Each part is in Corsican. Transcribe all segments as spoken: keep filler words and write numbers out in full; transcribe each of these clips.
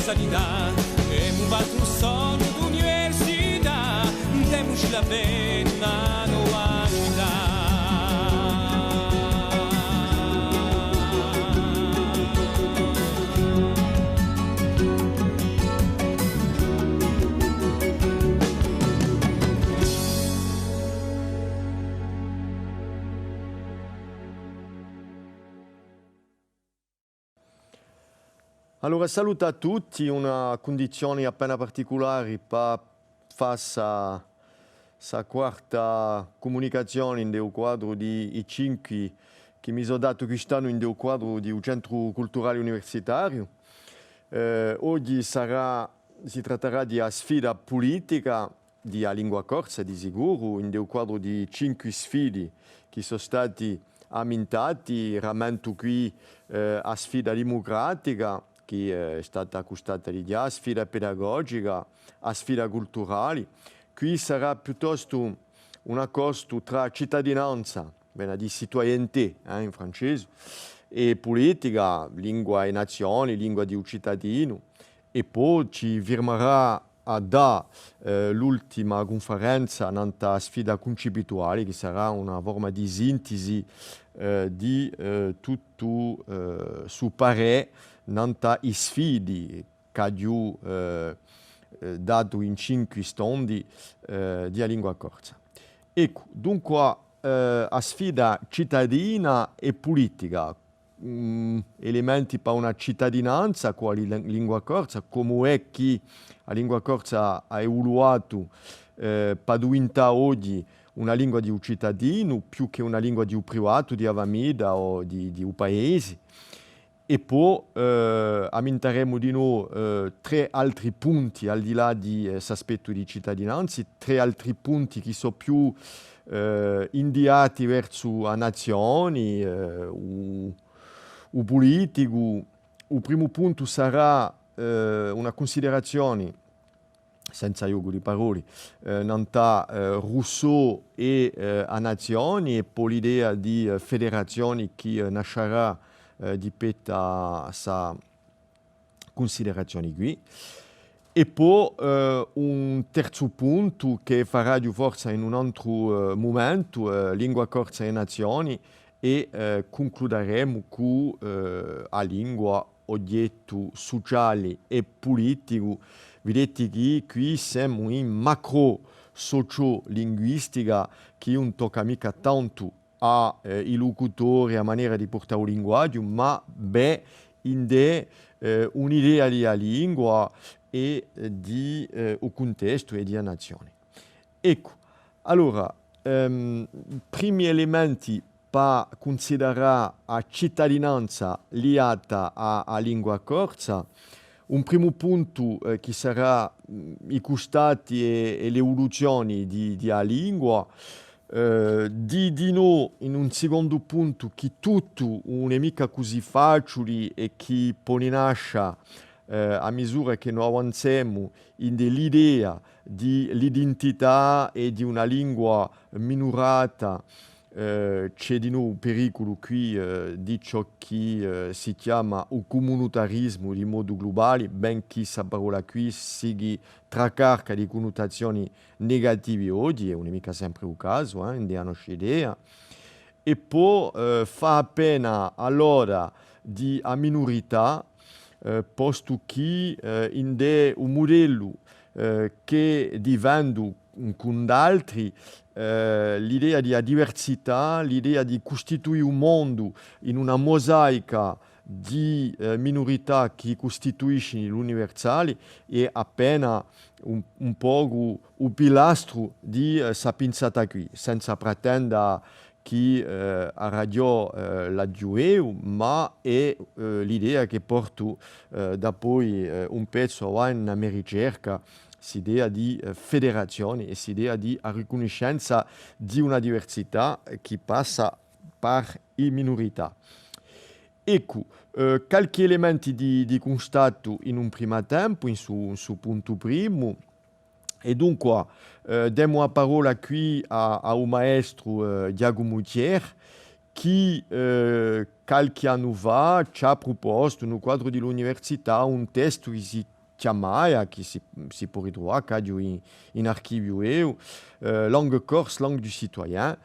Emu fattu un sognu d'università, demuci la penna à a nova cità. Allora, salutu à tutti, una cundizioni appena particulari pà fà sta, sta quarta cumunicazioni in u quadru di i cinqui chì mi sò datu quist'annu in u quadru di u Centru Culturali Universitariu. Eh, oghji sarà, si tratterà di a sfida pulitica di a lingua corsa, di sicuru, in u quadru di cinqui sfidi chì sò stati ammintati, rammentu quì, eh, a sfida dimucratica, chì, eh, hè stata accustata di ghjà, a sfida pedagogica, a sfida culturali. Quì sarà piuttostu un accostu trà citadinanza, vene à dì citoyenneté, eh, in francese, è pulitica, lingua è nazioni, lingua di u citadinu, è po ci firmarà à dà, eh, l'ultima cunferenza nant'à a sfida cuncipituali, chì sarà una forma di sintesi, eh, di, eh, tuttu, eh, stu parè nant'à i sfidi ch'aghju, eh, eh, datu in cinqui stondi, eh, di a lingua corsa. Eccu, dunqua, eh, a sfida citadina è pulitica, mm, elementi pà una citadinanza cù a li-, lingua corsa, comu hè chì a lingua corsa hà evuluatu, eh, pà diventà oghji una lingua di u citadinu, più chè una lingua di u privatu, di a famidda o di, di u paesi. È po, eh, ammintaremu dinò, eh, trè altri punti, al di là di, eh, st'aspettu di citadinanza, trè altri punti chì sò più, eh, indiati versu a nazioni, eh, u, u puliticu. U primu puntu sarà, eh, una cunsiderazioni senza ghjocu di paroli, eh, nant'à, eh, Rousseau è, eh, a nazioni, è po l'idea di, eh, federazioni chì, eh, nascerà, eh, di pettu à sta cunsiderazioni quì. È po, eh, un terzu puntu chì faraghju forsa in un antru, eh, mumentu, eh, lingua corsa è nazioni, è, eh, cuncludaremu cù, eh, a lingua oghjettu suciali è puliticu, videti chì quì semu in macro-sociolinguistica, chì ùn tocca micca tantu à, eh, i lucutori, a manera di purtà u linguaghju, ma bè ind'è, eh, un'idea di a lingua è, eh, di, eh, u cuntestu è di a nazioni. Eccu, allora, ehm, primi elementi pà cunsiderà a citadinanza liata à, à a lingua corsa. Un primu puntu, eh, chì sarà, mm, i custati è, è l'evuluzioni di, di a lingua. Eh, dì, dinò, in un sicondu puntu, chì tuttu ùn hè micca cusì faciuli è chì poni nascia, eh, à misura chì no avanzemu ind'è l'idea di l'identità è di una lingua minurata, eh, ci hè dinò u periculu quì, eh, di ciò chì, eh, si chjama u cumunitarismu di modu glubali, benchì sta parolla quì sighi tracarca di cunnutazioni negativi oghji, è ùn hè micca sempri u casu, eh, ind'è a noscia idea. È po, eh, fà appena allora di a minurità, eh, postu chì, eh, ind'è u mudellu, eh, chì difendu cun d'altri, eh, l'idea di a diversità, l'idea di custituì u mondu in una mosaica di, eh, minurità chì custituiscini l'universali, hè appena un, un pocu u pilastru di, eh, sta pinsata quì, senza pratenda chì, eh, a raghjò, eh, l'aghju eiu, ma hè, eh, l'idea chì portu, eh, dapoi, eh, un pezzu avanti in a me ricerca, st'idea di, eh, federazioni è st'idea di a ricunniscenza di una diversità, eh, chì passa par i minurità. Eccu, eh, calchì elementi di, di cunstatu in un prima tempu, in su, in su puntu primu, è dunqua, eh, demu a parolla quì à, à u maestru, eh, Ghjacumu Thiers, chì, eh, calchì annu fà ci hà prupostu, in u quadru di l'università, un testu chì si chjamaia, chì si, si pò ritruvà, ch'aghju in, in archiviu eiu, eh, Langue corse, langue du citoyen,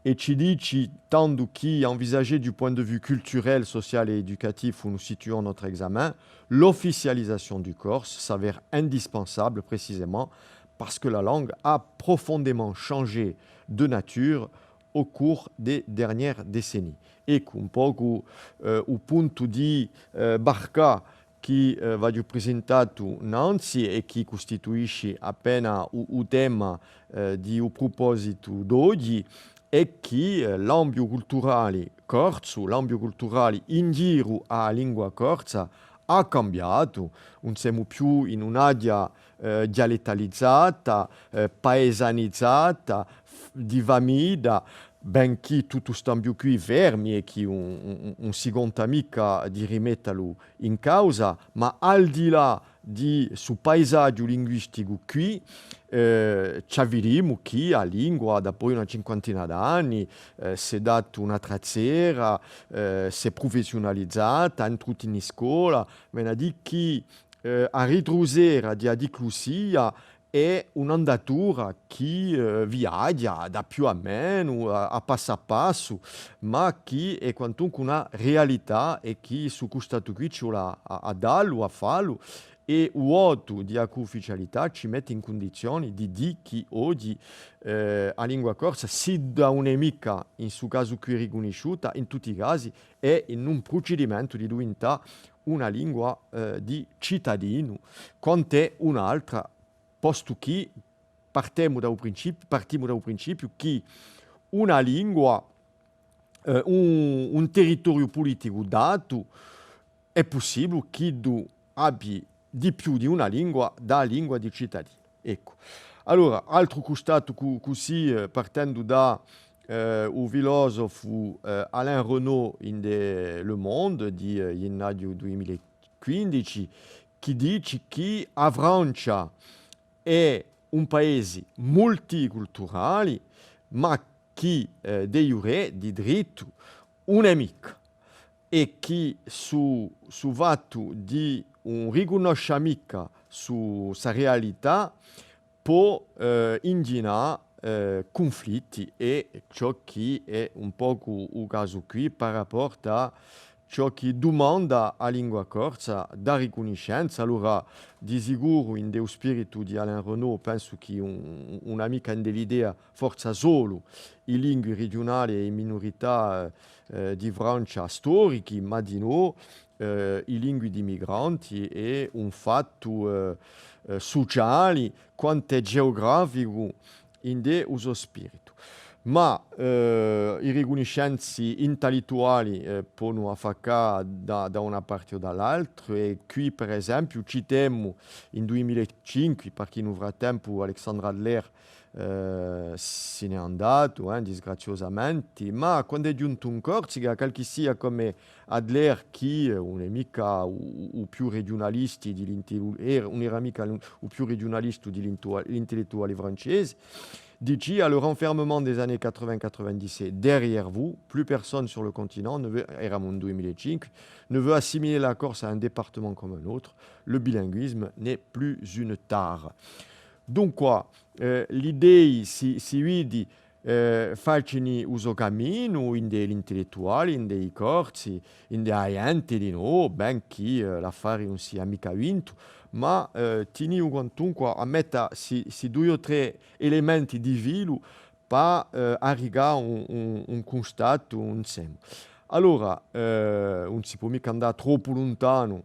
è ci dici tandu chì, envisagée du point de vue culturel, social et éducatif où nous situons notre examen, l'officialisation du corse s'avère indispensable précisément parce que la langue a profondément changé de nature au cours des dernières décennies. Eccu un pocu, eh, u puntu di, eh, barcà chì, eh, v'aghju prisintatu nanzi è chì custituisci appena u, u tema, eh, di u prupositu d'oghji, hè chì, eh, l'ambiu culturali corsu, l'ambiu culturali in giru à a lingua corsa, hà cambiatu, ùn semu più in un'aghja, eh, dialettalizata, eh, paesanizata, f-, difamita, benchì tuttu st'ambiu quì fermi è chì ùn, ùn, ùn si conta micca di rimettalu in causa, ma al di là di su paisaghju linguisticu quì, eh, ci avvidimu chì a lingua, dapoi una cinquantina d'anni, eh, s'hè datu una trazzera, eh, s'hè prufessiunalizata, hè intruta in iscola, vene à dì chì, eh, a ritrusera di a diglussia hè un'andatura chì, eh, viaghja da più à menu, à, à passu à passu, ma chì hè quantunque una realità è chì su custatu quì ci vole à, à, à dallu, à fallu, è u votu di a cuufficialità ci mette in cundizioni di dì chì oghji, eh, a lingua corsa, s'edda ùn hè micca in su casu quì ricunnisciuta, in tutti i casi hè in un prucidimentu di diventà una lingua, eh, di citadinu, quant'è un'altra, postu chì partemu da u principiu, partimu da u principiu chì una lingua, eh, un, un territoriu puliticu datu, hè pussibulu ch'iddu abbi di più di una lingua da lingua di citadini. Eccu. Allora, altru custatu cu-, cusì, eh, partendu da, eh, u filosofu, eh, Alain Renaut in de Le Monde di, eh, ghjennaghju dui mila è quindici, chì dici chì a Francia hè un paesi multiculturali, ma chì, eh, de jure, di drittu, ùn hè micca, è chì su, su fattu di ùn ricunnoscia micca su, sa realità pò, eh, inghjinà, eh, cunflitti, è ciò chì hè un pocu u casu quì par rapport à ciò chì dumanda a lingua corsa da ricunniscenza. Allora, di sicuru, in u spiritu di Alain Renaut, pensu chì ùn, ùn hè micca in l'idea forza solu i lingui righjunali è i minurità, eh, di Francia storichi, ma dinò, eh, i lingui di migranti è un fattu, eh, eh, suciali, quant'è geograficu, ind'è u so spiritu. Ma, eh, i ricunniscenzi intellettuali, eh, ponu affaccà da, da una parti o da l'altra, è quì, per esempiu, citemu in dui mila è cinque, parchì in u frattempu Alexandre Adler, eh, si n'hè andatu, eh, disgraziosamenti, ma quand'hè ghjuntu in Corsica, calchissia cum'è Adler, chì, eh, ùn hè micca u, u, u più righjunalistu di l'intellu-, er-, ùn era micca u, u più righjunalistu di l'intua-, l'intellettuali francesi, dicia: le renfermement des années quatre-vingts quatre-vingt-dix est derrière vous, plus personne sur le continent ne veut, eramu in dui mila è cinque, ne veut assimiler la Corse à un département comme un autre, le bilinguisme n'est plus une tare. Dunque, eh, l'idei si, si vidi, eh, facini u so caminu, ind'è l'intellettuali, ind'è i Corsi, ind'è a ghjenti dinò, benchì, eh, l'affari ùn sia micca vintu, ma, eh, tiniu quantunque à metta sti, sti dui o trè elementi di filu pà, eh, arricà un, un, un custatu insemi. Allora, eh, ùn si pò micca andà troppu luntanu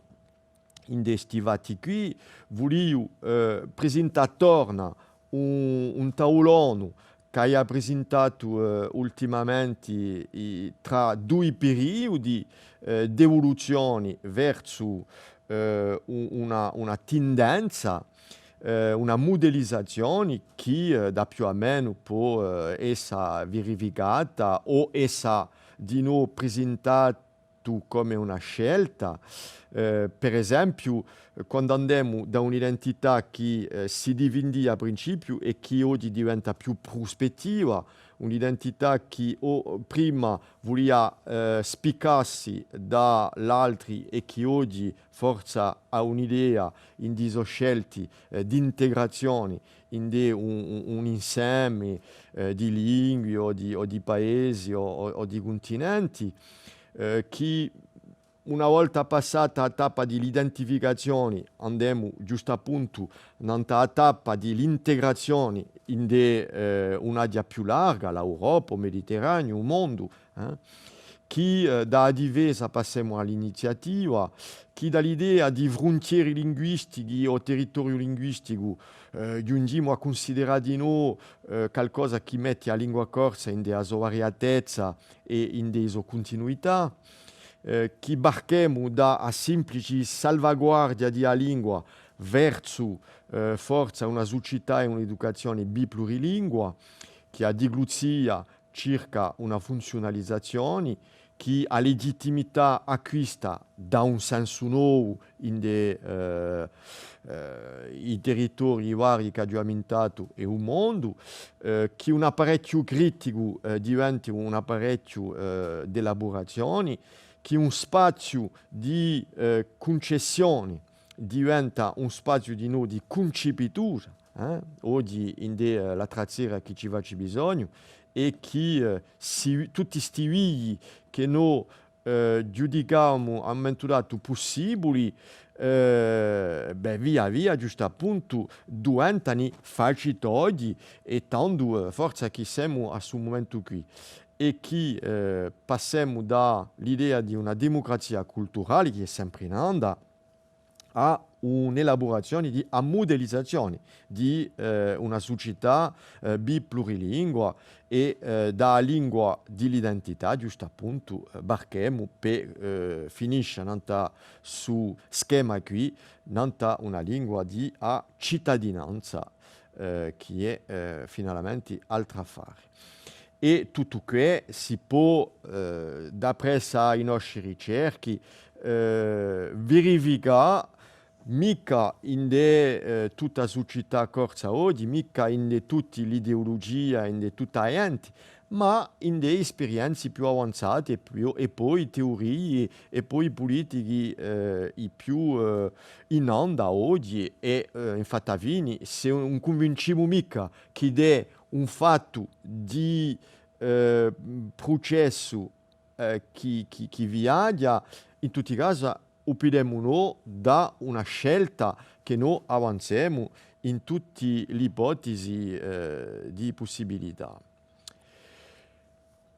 ind'è sti fatti quì, vuliu, eh, prisintà torna un, un taulonu ch'aghju prisintatu, eh, ultimamenti, i, trà dui periudi, eh, d'evoluzioni versu, eh, u-, una, una tindenza, eh, una mudelizazioni chì, eh, da più à menu pò, eh, essa verificata o essa dinò prisintata cum'è una scelta. Eh, per esempiu, quand'andemu da un'identità chì, eh, si difindia à principiu è chì oghji diventa più pruspettiva, un'identità chì o, prima vulia, eh, spiccassi da l'altri è chì oghji forza hà un'idea in di so scelti, eh, d'integrazioni in di un, un, un insemi, eh, di lingui o di, o di paesi o, o, o di cuntinenti, eh, chì una volta passata a tappa di l'identificazioni, andemu ghjustappuntu nant'à a tappa di l'integrazioni in di, eh, un'aria più larga, l'Europa, u Mediterraniu, u mondu, eh, chì, eh, da a difesa passemu à l'iniziativa, chì da l'idea di fruntieri linguistichi o territoriu linguisticu, eh, ghjunghjimu à cunsiderà dinò, eh, calcosa chì metti a lingua corsa in di a so variatezza è in di a so cuntinuità, eh, chì barchemu da a simplici salvaguardia di a lingua versu, eh, forza una sucità è un'educazioni biplurilingue, chì a digluzzia circa una funziunalizazioni, chì a legittimità acquista da un sensu novu in di, eh, eh, i territorii vari ch'aghju ammintatu è u mondu, eh, chì un apparechju criticu, eh, diventi un apparechju, eh, d'elaburazioni, chì un spaziu di, eh, cuncessioni diventa un spaziu dinò di cuncipitura, eh, oghji in di, eh, l'attrazzera chì ci faci bisognu, è chì, eh, si, tutti sti vii chì no, eh, ghjudicamu à un mumentu datu pussibuli, eh, bè, via via, ghjustappuntu, diventani facitoghji, è tandu, eh, forza chì semu à stu mumentu quì, è chì, eh, passemu da l'idea di una demucrazia culturali, chì hè sempri in anda, à un'elaburazioni di a mudelizazioni di, eh, una sucità, eh, biplurilingue è, eh, da a lingua di l'identità, ghjustappuntu, eh, barchemu pè, eh, finiscia nant'à stu schema quì, nant'à una lingua di a citadinanza, eh, chì hè, eh, finalmenti altru affari. È tuttu què si pò, eh, d'appressu à i nostri ricerchi, eh, verificà micca in di, eh, tutta a sucità corsa oghji, micca in di tutti l'ideulugia, in di tutta a ghjenti, ma in di sperienzi più avanzati è più, è po i teorii è po i pulitichi, eh, i più, eh, in anda oghji è, eh, infatti à fini, s'è ùn cunvincimu micca chì hè un fattu di, eh, prucessu, eh, chì, chì, chì viaghja, in tutti i casi, u pidemu no da una scelta chì no avanzemu in tutti l'ipotesi, eh, di pussibilità.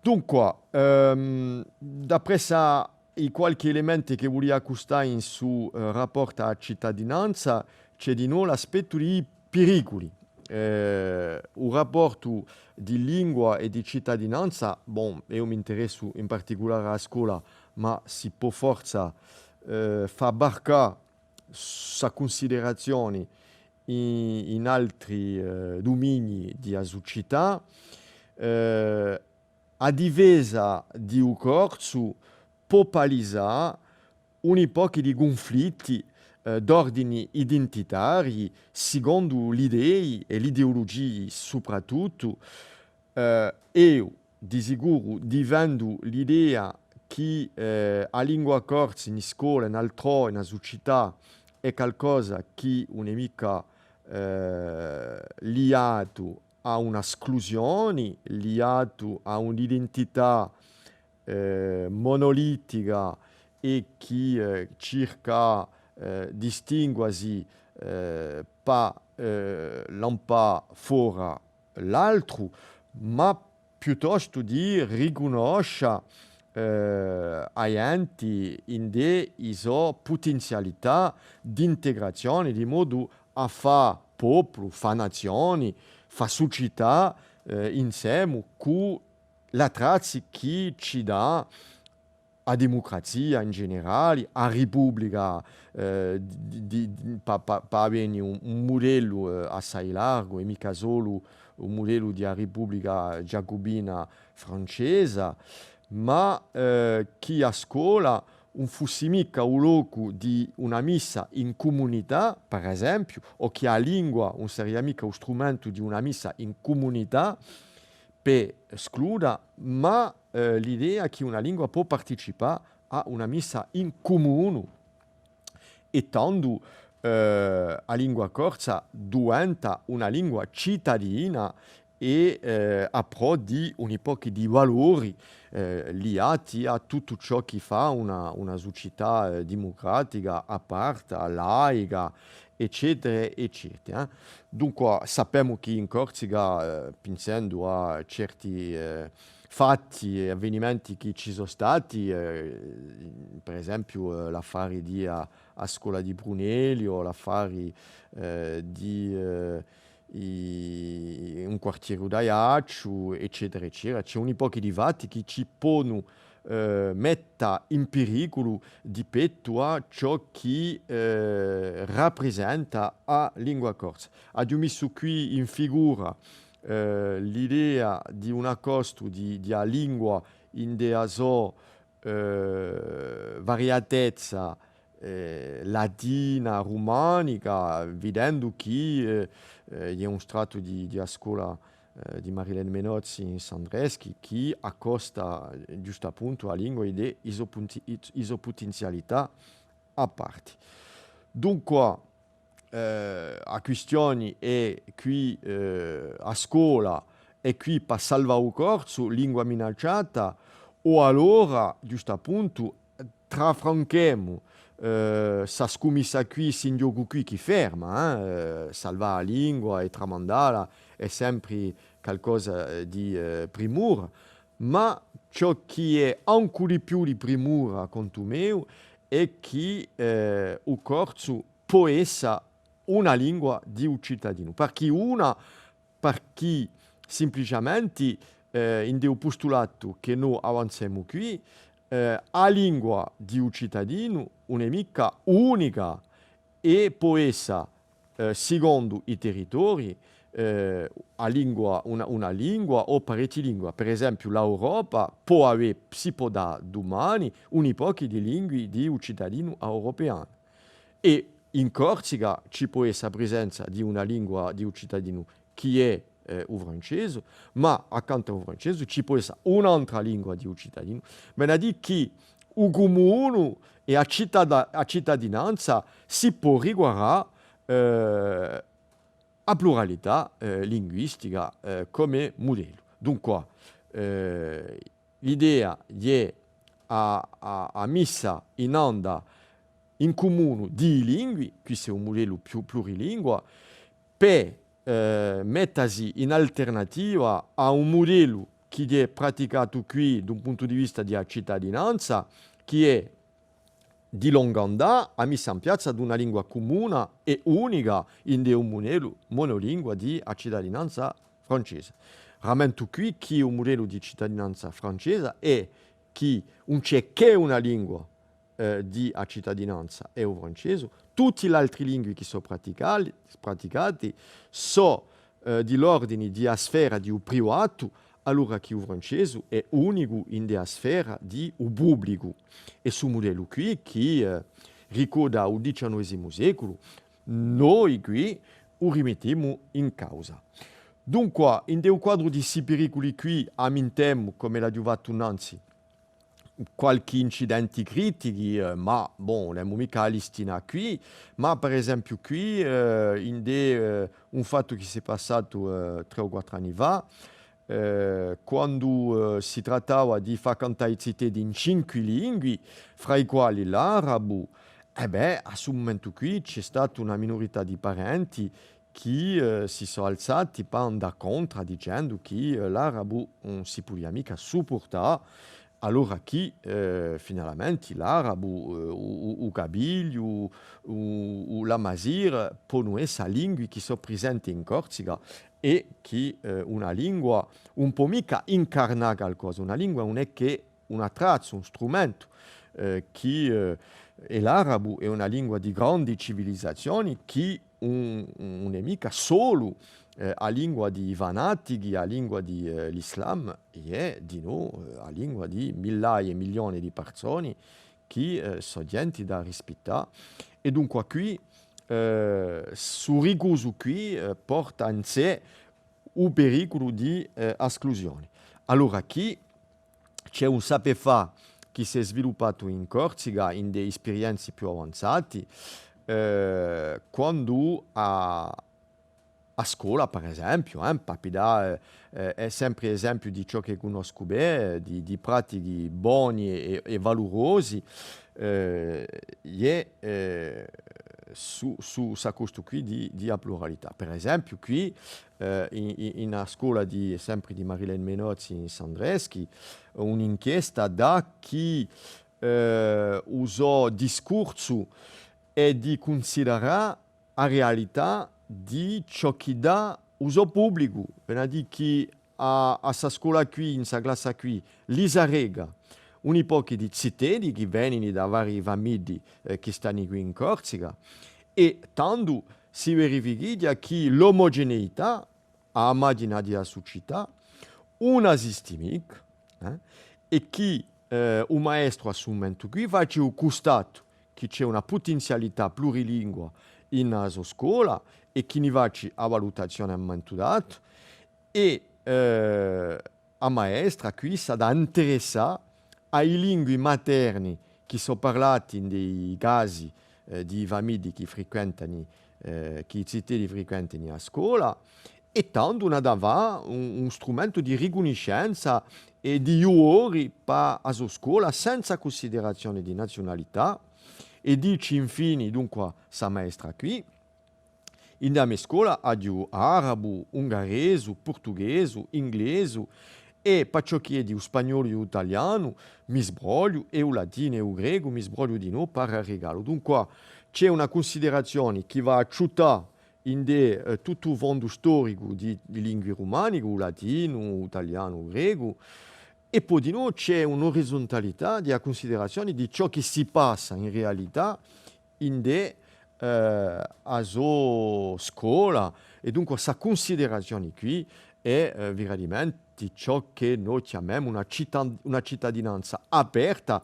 Dunqua, ehm, d'appressu à i qualchì elementi chì vulia accustà in su, eh, rapportu à a citadinanza, ci hè dinò l'aspettu di i piriculi. Eh, u rapportu di lingua è di citadinanza, bon, eiu m'interessu in particulare à a scola, ma si pò forza, eh, fà barcà sta cunsiderazioni in, in altri, eh, duminii di a sucità. Eh, a difesa di u corsu pò palisà uni pochi di cunflitti, eh, d'ordini identitarii, sicondu l'idei è l'ideulugii suprattuttu. Eh, eiu, di sicuru, difendu l'idea chì, eh, a lingua corsa in iscola, in altrò, in a sucità, hè calcosa chì ùn hè micca, eh, liatu à una sclusioni, liatu à un'identità, eh, monolitica è chì, eh, circa, eh, distinguasi, eh, pà, eh, lampà fora l'altru, ma piuttostu di ricunnoscia, eh, a ghjenti ind'è i so putinzialità d'integrazioni, di modu à fà populu, fà nazioni, fà sucità, eh, insemu cù l'attrazzi chì ci dà a dimucrazia in generali, a ripublica, eh, di, di, di, pà, pà, pà aveni un, un mudellu, eh, assai largu, è micca solu un mudellu di a ripublica giacubina francesa, ma, eh, chì a scola ùn fussi micca u locu di una missa in cumunità, per esempiu, o chì a lingua ùn saria micca u strumentu di una missa in cumunità, per scluda, ma, eh, l'idea chì una lingua pò participà à una missa in cumunu, è tandu, eh, a lingua corsa duventa una lingua citadina è, eh, à prò di uni pochi di valori, eh, liati à tuttu ciò chì fà una, una sucità, eh, dimucratica, aperta, laica, eccetera, eccetera. Dunqua, sapemu chì in Corsica, eh, pinsendu à certi, eh, fatti è avvenimenti chì ci sò stati, eh, per esempiu, eh, l'affari di a, a scola di Prunelli o l'affari, eh, di, eh, i-, un quartieru d'Aiacciu, eccetera, eccetera. Ci hè uni pochi di fatti chì ci ponu, eh, metta in piriculu di pettu à ciò chì, eh, raprisenta a lingua corsa. Aghju missu quì in figura, eh, l'idea di un accostu di, di a lingua ind'è a so, eh, variatezza, eh, latina, rumanica, videndu chì, eh, eh, hè un strattu di, di a scola, eh, di Marilène Menozzi in Sandreschi, chì accosta, eh, ghjustappuntu a lingua ind'è i so punti-, i, i so putinzialità à parti. Dunqua, eh, a quistioni hè quì, eh, a scola hè quì pà salvà u corsu, lingua minacciata, o allora, ghjustappuntu, trafranchemu, eh, sta scumissa quì, sti ghjochi quì chì ferma, eh, eh, salvà a lingua è tramandalla hè sempri calcosa, eh, di, eh, primura, ma ciò chì hè ancu di più di primura, à contu meu, hè chì, eh, u corsu pò essa una lingua di u citadinu, parchì una, parchì simpliciamenti, eh, ind'è u pustulatu chì no avanzemu quì, eh, a lingua di u citadinu ùn hè micca unica è pò essa, eh, sicondu i territorii, eh, a lingua, una, una lingua o parechji lingui. Per esempiu, l'Europa pò avè, si pò dà dumani, uni pochi di lingui di u citadinu europeanu. È in Corsica ci pò essa a prisenza di una lingua di u citadinu chì hè, eh, u francesu, ma accantu à u francesu ci pò essa un'antra lingua di u citadinu, vene à dì chì u cumunu è a citada-, a citadinanza si pò riguardà, eh, a pluralità, eh, linguistica, eh, cum'è mudellu. Dunqua, eh, l'idea hè a, a, a missa in anda in cumunu di i lingui, quissu hè un mudellu più plurilingua, per, eh, mettasi in alternativa à un mudellu chì hè praticatu quì d'un puntu di vista di a citadinanza, chì hè di longu andà a missa in piazza d'una lingua cumuna è unica ind'è un mudellu monolingua di a citadinanza francesa. Rammentu quì chì u mudellu di citadinanza francesa hè chì ùn ci hè chè una lingua, eh, di a citadinanza, hè u francesu, tutti l'altri lingui chì sò praticali-, praticati sò, eh, di l'ordini di a sfera di u privatu, allora chì u francesu hè unicu ind'è a sfera di u publicu. È stu mudellu quì, chì, eh, ricorda u diciannovesimu seculu, noi quì u rimittimu in causa. Dunqua, ind'è u quadru di sti piriculi quì, ammintemu, cum'è l'aghju fattu nanzi, qualchì incidenti critichi, eh, ma, bon, ùn emu micca à listinà quì, ma per esempiu quì, eh, ind'è, eh, un fattu chì s'hè passatu, eh, trè o quattru anni fà, eh, quandu, eh, si trattava di fà cantà i ziteddi in cinqui lingui, fra i quali l'arabu, è bè, à stu mumentu quì ci hè stata una minurità di parenti chì, eh, si sò alzati pà andà contra, dicendu chì, eh, l'arabu ùn si pudia micca suppurtà, allora chì, eh, finalamenti l'arabu, eh, u, u, u cabiliu, u, u, l'amazigh, ponu essa lingui chì sò prisenti in Corsica è chì, eh, una lingua ùn pò micca incarnà calcosa, una lingua ùn hè chè un attrazzu, un strumentu, eh, chì, eh, è l'arabu hè una lingua di grandi civilizazioni chì ùn, ùn hè micca solu, eh, a lingua di i fanatichi, a lingua di, eh, l'Islam, hè dinò, eh, a lingua di millaia è milioni di parsoni chì, eh, sò ghjenti da rispittà. È dunqua quì, eh, stu ricusu quì, eh, porta in sè u periculu di, eh, asclusioni. Allora, chì ci hè un sapè fà chì s'hè sviluppatu in Corsica, ind'è i sperienzi più avanzati, eh, quandu a, a scola, per esempiu, eh, pà piddà, eh, eh, hè sempri esempiu di ciò chì cunnoscu bè, eh, di, di pratichi boni è, è, è valurosi, eh, hè, eh, su, su ss'accostu quì di, di a pluralità. Per esempiu, quì, eh, in, in, in a scola di, sempri di Marilène Menozzi in Sandreschi, un'inchiesta dà chì, eh, u so discursu hè di cunsiderà a realità di ciò chì dà u so publicu, vene à dì chì à, à ssa scola quì, in ssa classa quì, Lisa Rega, uni pochi di ziteddi chì venini da varii famiddi, eh, chì stani quì in Corsica, è tandu si verificheghja chì l'omogeneità, à a maghjina di a sucità, ùn esisti micca, eh, è chì, eh, u maestru à ssu mumentu quì faci u custatu chì ci hè una putinzialità plurilingua in a so scola è chì ni faci a valutazioni à mumentu datu, è, eh, a maestra quì s'hà da interessà à i lingui materni chì sò parlati in i casi, eh, di i famiddi chì friquentani, eh, chì i ziteddi friquentani a scola, è tandu ùn hà da fà un, un strumentu di ricunniscenza è di ghjuvori pà a so scola, senza cunsiderazioni di naziunalità, è dici infini, dunqua, ssa maestra quì, in a me scola aghju arabu, ungaresu, purtughesu, inglesu, è pà ciò chì hè di u spagnolu è u talianu, mi sbrogliu, è u latinu è u grecu, mi sbrogliu dinò, pà arricalu. Dunqua, ci hè una cunsiderazioni chì và à ciuttà ind'è, eh, tuttu u fondu storicu di, di lingui rumanicu, u latinu, u talianu, u grecu, è po dinò ci hè un'orizzontalità di a cunsiderazioni di ciò chì si passa in realità ind'è, eh, a so scola, è dunqua ssa cunsiderazioni quì hè, eh, veramenti ciò chì no chjamemu una cita-, una citadinanza aperta,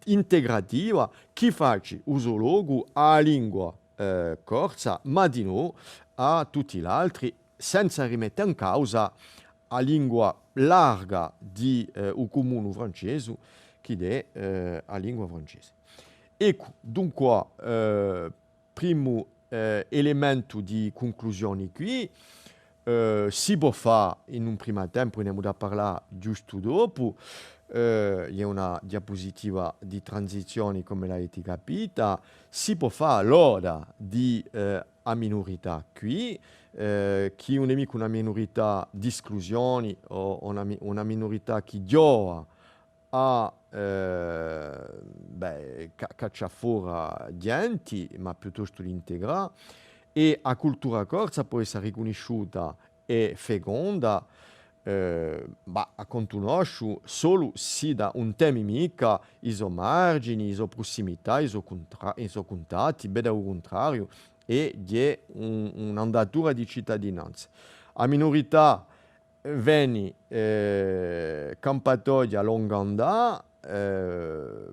integrativa, chì faci u so locu à a lingua, eh, corsa, ma dinò à tutti l'altri, senza rimette in causa a lingua larga di, eh, u cumunu francesu, chì hè, eh, a lingua francese. Eccu, dunqua, eh, primu, eh, elementu di cunclusioni quì, eh, si pò fà in un primu tempu, n'emu da parlà ghjustu dopu, eh, hè una diapusitiva di transizioni, cum'è l'aveti capita, si pò fà loda di, eh, a minurità quì, eh, chì ùn hè micca una minurità d'esclusioni o, o una mi-, una minurità chì ghjova à, eh, bè, ca-, caccià fora ghjenti, ma piuttostu l'integrà, è a cultura corsa pò essa ricunnisciuta è feconda, eh, ma à contu nosciu, solu s'idda ùn temi micca i so margini, i so prussimità, i so cuntra-, i so cuntatti, bè da u cuntrariu, è ghjè un, un'andatura di citadinanza. A minurità veni, eh, campatoghja à longu andà, eh,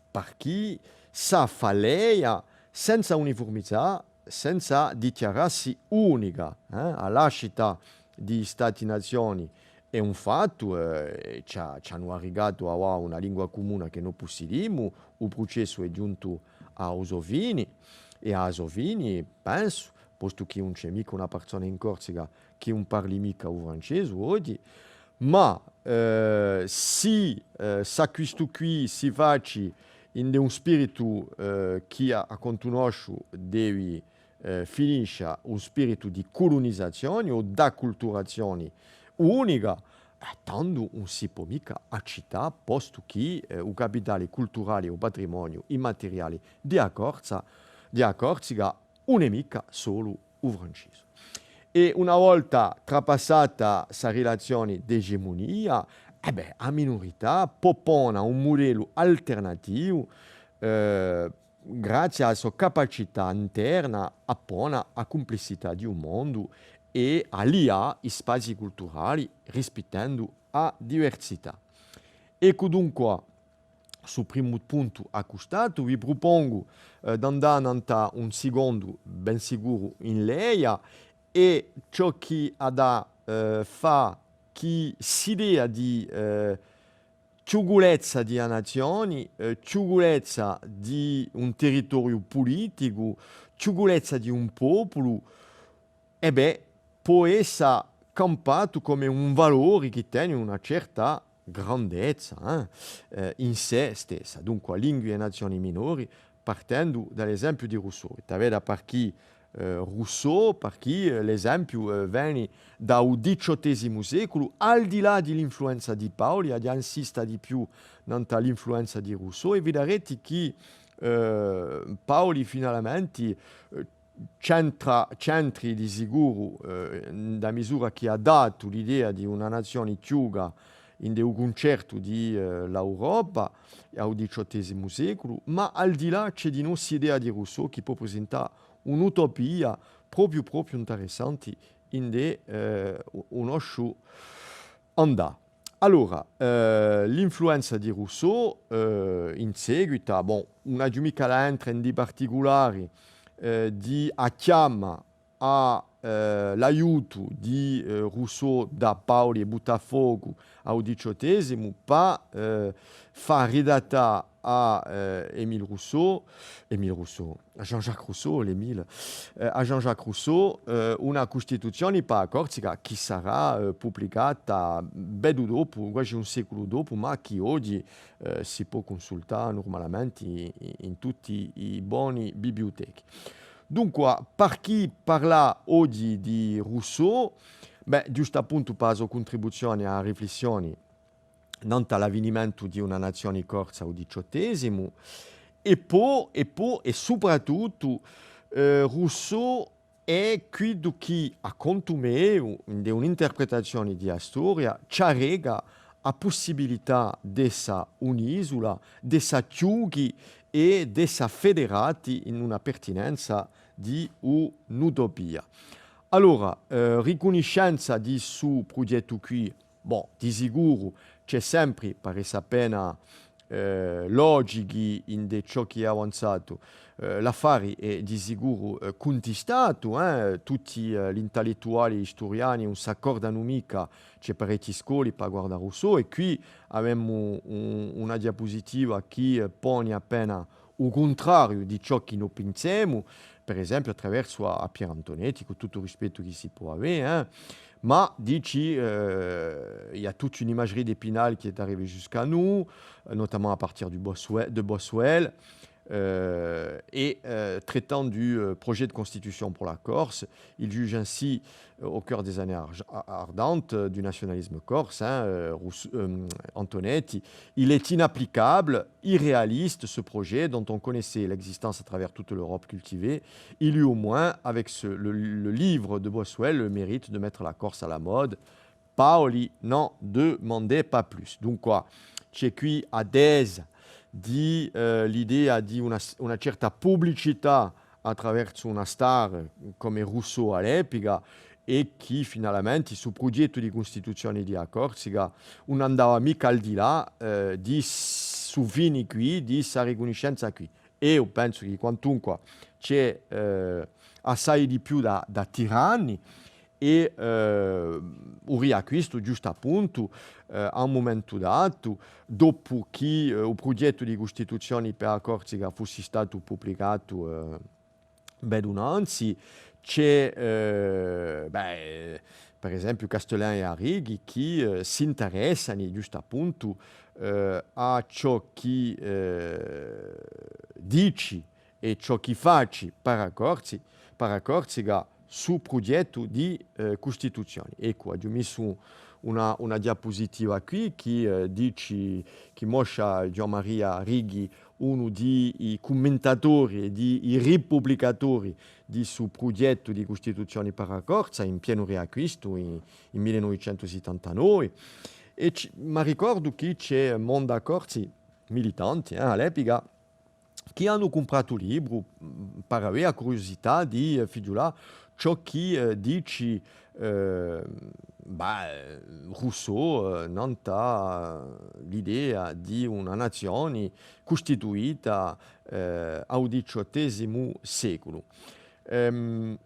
parchì s'affalleghja senza unifurmizà, senza dichjarassi unica, eh. A lascita di i Stati-nazioni hè un fattu, eh, ci hà, ci anu arricatu avà una lingua cumuna chì no pussidimu, u prucessu hè ghjuntu à u so fini, è à a so fini, pensu, postu chì ùn ci hè micca una parsona in Corsica chì ùn parli micca u francesu oghji, ma, eh, sì, eh, s'acquistu quì si faci ind'un spiritu, eh, chì à, à contu nosciu devi, eh, finiscia un spiritu di culunizazioni o d'acculturazioni unica, eh, tandu ùn si pò micca accittà, postu chì, eh, u capitali culturali è u patrimoniu immateriali di a Corsa, di a Corsica, ùn hè micca solu u francesu. È una volta trapassata ssa rilazioni d'egemunia, eh bè, a minurità pò pona un mudellu alternativu, eh, grazia à a so capacità interna à pona a cumplessità di u mondu è à lià i spazii culturali rispittendu a diversità. Eccu dunqua, stu primu puntu accustatu, vi prupongu, eh, d'andà nant'à un sicondu, ben sicuru in leia, è ciò chì hà da eh, fà chì s'idea di, eh, chjuculezza di a nazioni, eh, chjuculezza di un territoriu puliticu, chjuculezza di un populu, è bè, pò essa campatu cum'è un valori chì teni una certa grandezza, eh, eh, in sè stessa. Dunqua, lingui è nazioni minori, partendu da l'esempiu di Rousseau. È t'avveda parchì, eh, Rousseau, parchì, eh, l'esempiu, eh, veni da u diciottesimu seculu, al di là di l'influenza di Paoli, aghju da insista di più nant'à l'influenza di Rousseau, è vidareti chì, eh, Paoli finalamenti, eh, centra, centri di sicuru, eh, in a misura chì hà datu l'idea di una nazioni chjuca in u cuncertu di, eh, l'Europa à u diciottesimu seculu, ma al di là ci hè dinò st'idea di Rousseau chì pò prisintà un'utopia propiu, propiu interessanti in, eh, u, u nosciu andà. Allora, eh, l'influenza di Rousseau, eh, in seguita, bon, ùn aghju micca da entre in i particulari, eh, di a chjama à, eh, l'aiutu di, eh, Rousseau da Paoli è Buttafocu à u diciottesimu, pà, eh, fà ridattà à, eh, Émile Rousseau, Émile Rousseau, à Jean-Jacques Rousseau, l'Émile, eh, à Jean-Jacques Rousseau, eh, una Custituzioni pà a Corsica chì sarà, eh, publicata beddu dopu, guasi un seculu dopu, ma chì oghji, eh, si pò cunsultà nurmalamenti in, in tutti i boni bibliutechi. Dunqua, parchì parlà oghji di Rousseau? Bè, ghjustappuntu pà a so cuntribuzioni à a riflissioni nant'à l'avvinimentu di una nazioni corsa à u diciottesimu, è po, è po, è suprattuttu, eh, Rousseau hè quiddu chì, à contu meu, in un'interpretazioni di a storia, ci arreca a pussibilità d'essa un'isula, d'essa chjuchi è d'essa federati in una pertinenza di un'utopia. Allora, eh, ricunniscenza di ssu prughjettu quì, bon, di sicuru ci hè sempri, pari appena, eh, logichi in ciò chì hè avanzatu. Eh, l'affari hè di sicuru, eh, cuntistatu, eh, tutti, eh, l'intellettuali è i sturiani ùn s'accordanu micca, ci hè parechji scoli pà guardà Rousseau, è quì avemu un, una diapusitiva chì, eh, poni appena u cuntrariu di ciò chì no pinsemu, per esempiu, attraversu à, à Pierre Antonetti, cù tuttu u rispettu chì si pò avè, eh, ma dici, eh, il y a toute une imagerie d'Épinal qui est arrivée jusqu'à nous, euh, notamment à partir du Boswell, de Boswell, euh, et, euh, traitant du, euh, projet de constitution pour la Corse, il juge ainsi, euh, au cœur des années arge-, a-, ardentes, euh, du nationalisme corse, hein, euh, Rousse-, euh, Antonetti, il est inapplicable, irréaliste, ce projet dont on connaissait l'existence à travers toute l'Europe cultivée. Il eut au moins, avec ce, le, le livre de Boswell, le mérite de mettre la Corse à la mode. Paoli n'en demandait pas plus. Dunqua, ci hè quì a tesa di, eh, l'idea di una, una certa publicità attraversu una star cum'è Rousseau à l'epica, è chì finalamenti ssu prughjettu di Custituzioni di a Corsica ùn andava micca al di là, eh, di ssu fini quì, di ssa ricunniscenza quì. Eiu pensu chì quantunqua ci hè, eh, assai di più da, da tirà anni, è, eh, u riacquistu, ghjustappuntu, eh, à un mumentu datu, dopu chì, eh, u prughjettu di Custituzioni per a Corsica fussi statu publicatu, eh, beddu nanzi, ci hè, eh, bè, per esempiu, Castellin è Arrighi chì, eh, s'interessani, ghjustappuntu, eh, à ciò chì, eh, dici è ciò chì faci per a Corsi-, per a Corsica ssu prughjettu di, eh, Custituzioni. Eccu, aghju missu una, una diapusitiva quì chì, eh, dici, chì mostra Ghjuvan Maria Arrighi, unu di i cummentatori è di i ripublicatori di ssu prughjettu di Custituzioni per a Corsa, in pienu riacquistu, in, in mille novecentu sittantanovi. È ci, m'arricordu chì ci hè monda corsi, militanti, eh, à l'epica, chì anu cumpratu u libru, mm, par avè a curiusità di, eh, fighjulà ciò chì, eh, dici, eh, bah, eh, Rousseau, eh, nant'à l'idea di una nazioni custituita, eh, à u diciottesimu seculu. Ehm,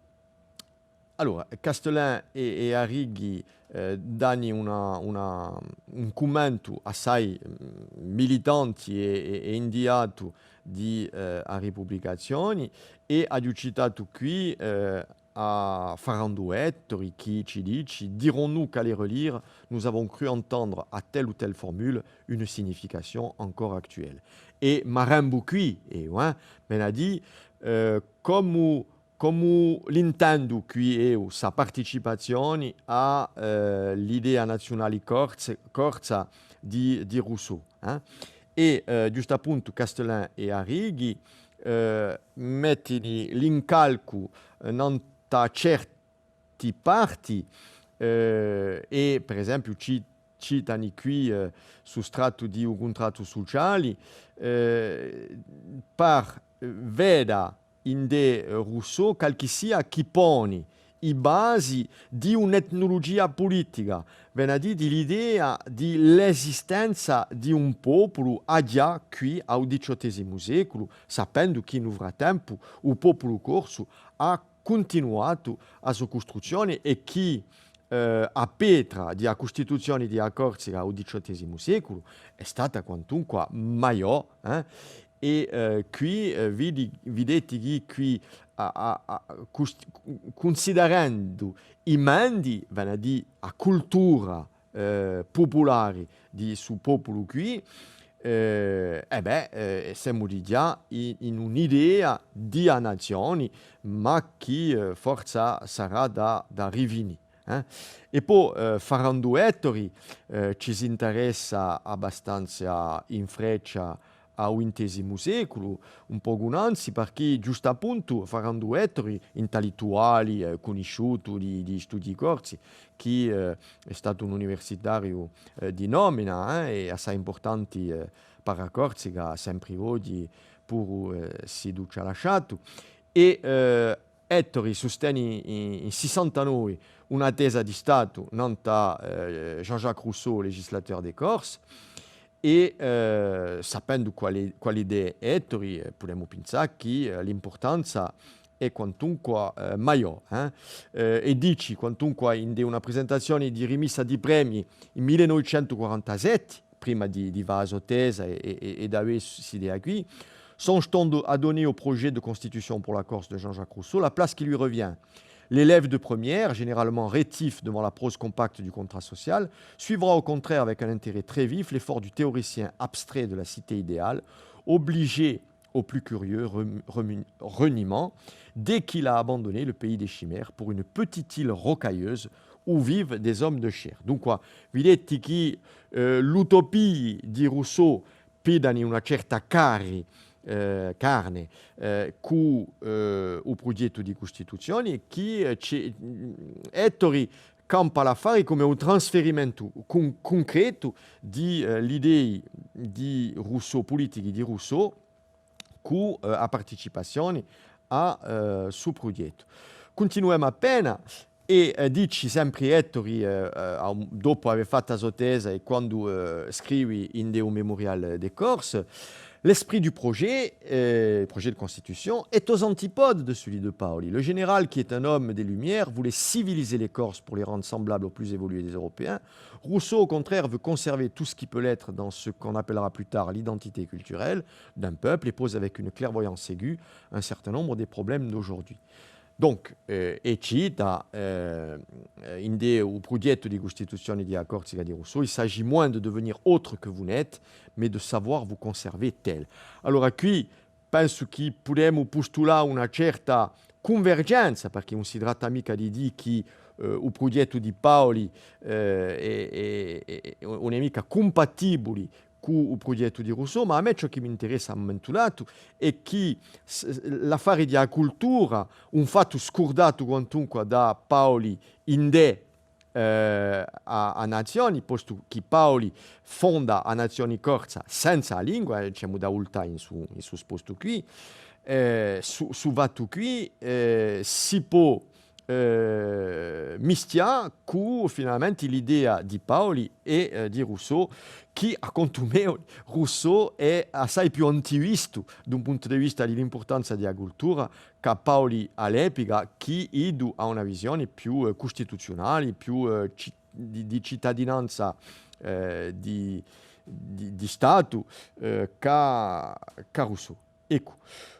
Allora, Castellin è, è Arrighi, eh, dani una, una, un cummentu assai, mm, militanti è, è, è indiatu di, eh, a Ripublicazioni, è aghju citatu quì, eh, à Ferrandu Ettori chì ci dici: « Dirons-nous qu'à les relire, nous avons cru entendre à telle ou telle formule une signification encore actuelle. » È m'arrembu quì, è, eh, vene à dì, eh, comu comu l'intendu quì eiu sta participazioni à, eh, l'idea naziunali corse-, corsa di, di Rousseau, eh? È, eh, ghjustappuntu Castellin è Arrighi, eh, mettini l'incalcu, eh, nant'à certi parti, eh, è per esempiu ci citani quì, eh, stu strattu di u cuntrattu suciali, eh, par, eh, veda indè, eh, Rousseau, calchissia chì poni i basi di un'etnulugia pulitica, vene à dì di l'idea di l'esistenza di un populu aghjà quì à u diciottesimu seculu, sapendu chì in u frattempu u populu corsu hà cuntinuatu a so custruzzioni è chì, eh, a petra di a Custituzioni di a Corsica à u diciottesimu seculu hè stata quantunqua maiò, eh? È, eh, quì, eh, vidi-, videti chì quì, a, a, a, cust-, cunsiderendu i mendi, vene à dì a cultura, eh, pupulari di stu populu quì, eh, è bè, eh, semu dighjà in, in un'idea di a nazioni, ma chì, eh, forsa sarà da, da rifinì, eh. È po, eh, Ferrandu Ettori, eh, ci s'interessa abbastanza in freccia à u vintesimu seculu, un pocu nanzi, parchì ghjustappuntu Ferrandu Ettori, intellettuali, eh, cunnisciutu di, di studii corsi, chì, eh, hè statu un universitariu, eh, di nomina, eh, è assai impurtanti, eh, par a Corsica, sempri oghji, puru, eh, s'iddu ci hà lasciatu. È, eh, Ettori susteni in, in sissantanove una tesa di Statu nant'à, eh, Jean-Jacques Rousseau, législateur de Corse, è, eh, sapendu quali, quali idee Ettori, eh, pudemu pinsà chì, eh, l'impurtanza hè quantunqua, eh, maiò, eh. Eh, è dici, quantunqua, indè una presentazioni di rimissa di premii in mille novecentu quarantasette, prima di, di fà a so tesa è, è, è, è d'avè s-, s'idea quì, songe-t-on do-, à donner au projet de constitution pour la Corse de Jean-Jacques Rousseau la place qui lui revient. L'élève de première, généralement rétif devant la prose compacte du contrat social, suivra au contraire avec un intérêt très vif l'effort du théoricien abstrait de la cité idéale, obligé au plus curieux rem-, remu-, reniement, dès qu'il a abandonné le pays des chimères pour une petite île rocailleuse où vivent des hommes de chair. Dunque, videti chì, eh, l'utopii di Rousseau piddani una certa cari-, eh, carne, eh, cù, eh, u prughjettu di Custituzioni, chì, eh, ci, Ettori campa l'affari cum'è un trasferimentu cun-, cuncretu di, eh, l'idei di Rousseau, pulitichi di Rousseau, cù, eh, a participazioni à, eh, stu prughjettu. Cuntinuemu appena, è, eh, dici sempri Ettori, eh, eh, à un, dopu avè fattu a so tesa è quandu, eh, scrivi indè u Mémorial de Corse, l'esprit du projet, euh, projet de constitution, est aux antipodes de celui de Paoli. Le général, qui est un homme des Lumières, voulait civiliser les Corses pour les rendre semblables aux plus évolués des Européens. Rousseau, au contraire, veut conserver tout ce qui peut l'être dans ce qu'on appellera plus tard l'identité culturelle d'un peuple et pose avec une clairvoyance aiguë un certain nombre des problèmes d'aujourd'hui. Donc, eh, è cita, eh, indè u prughjettu di Custituzioni di a Corsica di Rousseau: « Il s'agit moins de devenir autre que vous n'êtes, mais de savoir vous conserver tel. » Allora, quì pensu chì pudemu pustulà una certa cunvergenza, perchè ùn si tratta micca di dì chì, eh, u prughjettu di Paoli, eh, hè, hè, hè, ùn hè micca cumpatibuli cù u prughjettu di Rousseau, ma à mè ciò chì m'interessa à un mumentu datu hè chì s-, l'affari di a cultura, un fattu scurdatu quantunque da Paoli indè, eh, a, a nazioni, postu chì Paoli fonda a nazioni corsa senza a lingua, è ci emu da vultà in su, in su spostu quì, eh, su, su fattu quì, eh, si pò eh, mistià cù finalmenti l'idea di Paoli è, eh, di Rousseau, chì, à contu meu, Rousseau hè assai più antivistu d'un puntu di vista di l'impurtanza di a cultura, cà Paoli à l'epica, chì iddu hà una visione più, eh, custituziunale, più, eh, ci-, di, di citadinanza, eh, di, di, di Statu, eh, cà, cà Rousseau. Eccu.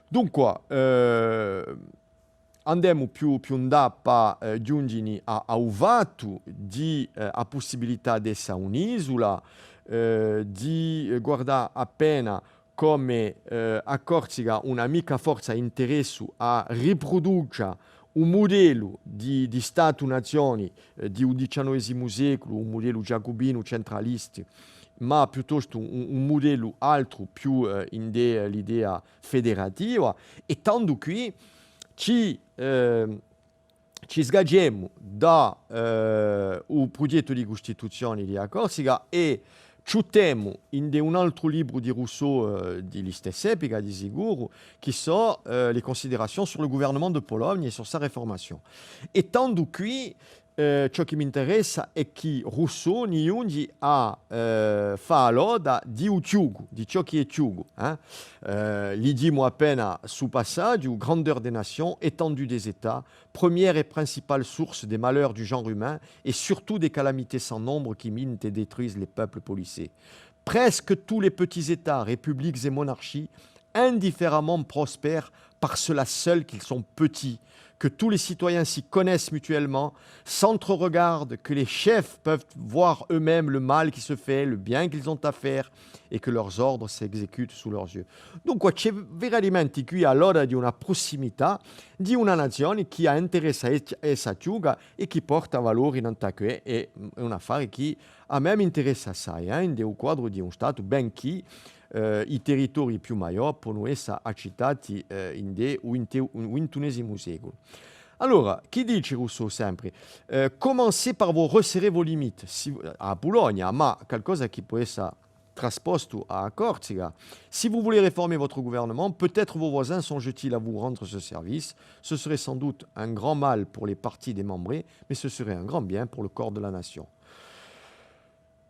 Dunqua, eh, andemu più, più in là pà, eh, ghjunghjini à, à u fattu di, eh, a pussibilità d'essa un'isula, eh, di, eh, guardà appena cume, eh, a Corsica ùn hà micca forza interessu à ripruducia u mudellu di, di Statu-nazioni, eh, di u diciannovesimu seculu, u mudellu giacubinu centralistu, ma piuttostu un, un mudellu altru, più, eh, ind'è, eh, l'idea federativa, è tandu quì ci, eh, ci sgaghjemu da, eh, u prughjettu di Custituzioni di a Corsica è ciuttemu ind'è un altru libru di Rousseau, eh, di listess'epica, di sicuru, chì sò, eh, les considérations sur le gouvernement de Pologne et sur sa réformation. È tandu quì, eh, ciò chì m'interessa hè chì Rousseau ni ghjunghji à, eh, fà a loda di u chjucu, di ciò chì hè chjucu, eh. Eh, lighjimu appena stu passaghju: grandeur des nations, étendue des États, première et principale source des malheurs du genre humain et surtout des calamités sans nombre qui minent et détruisent les peuples policés. Presque tous les petits États, républiques et monarchies, indifféremment, prospèrent par cela seul qu'ils sont petits, que tous les citoyens s'y connaissent mutuellement, s'entre-regardent, que les chefs peuvent voir eux-mêmes le mal qui se fait, le bien qu'ils ont à faire, et que leurs ordres s'exécutent sous leurs yeux. Dunque, ci hè veramenti quì a loda di una prussimità, di una nazioni chì hà interessu à essa chjuca è chì porta valori nant'à què, è, è un affari chì à mè m'interessa assai, eh, ind'è u quadru di un Statu, benchì, eh, i territorii più maiò ponu essa accittati, eh, ind'è u vinte-, u vintunesimu seculu. Allora, chì dici Rousseau sempri? Eh, commencez par vous resserrer vos limites. Si, à a Pulogna, ma calcosa chì pò essa traspostu à a Corsica. Si vous voulez réformer votre gouvernement, peut-être vos voisins songent-ils à vous rendre ce service. Ce serait sans doute un grand mal pour les parties démembrées, mais ce serait un grand bien pour le corps de la nation.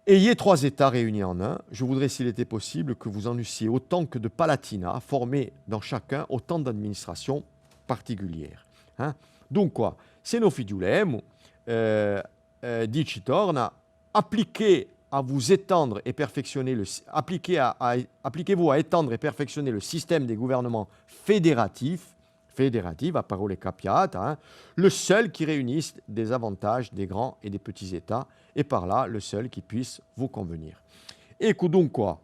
Ayez trois États réunis en un. Je voudrais, s'il était possible, que vous en eussiez autant que de Palatinat, formez dans chacun autant d'administrations particulières. Hein? Dunque, s'è no fighjulemu, eh, eh, dici torna, appliquez à vous étendre et perfectionner le sy-, appliquez à, à, appliquez-vous à étendre et perfectionner le système des gouvernements fédératifs, fédératifs, a parolla hè cappiata, hein, le seul qui réunisse des avantages des grands et des petits États, et par là, le seul qui puisse vous convenir. Eccu dunque,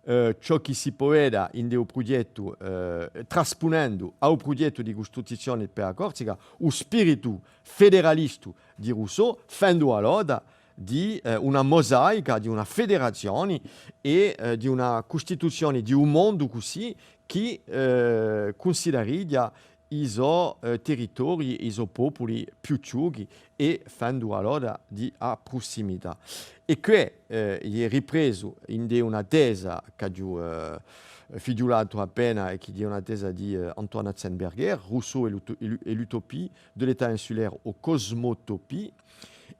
eh, ciò chì si pò veda ind'è u prughjettu, eh, traspunendu à u prughjettu di Custituzioni per a Corsica, u spiritu federalistu di Rousseau, fendu a loda di, eh, una mosaica, di una federazioni è, eh, di una custituzioni di un mondu cusì chì, eh, cunsideraria i so, eh, territorii, i so populi più chjuchi è fendu a loda di a prussimità. È què, eh, hè ripresu ind'è una tesa ch'aghju, eh, fighjulatu appena è chì hè una tesa di, eh, Antoine Hatzenberger, Rousseau et l'uto-, et l'u-, et l'utopie, de l'État insulaire aux cosmotopies,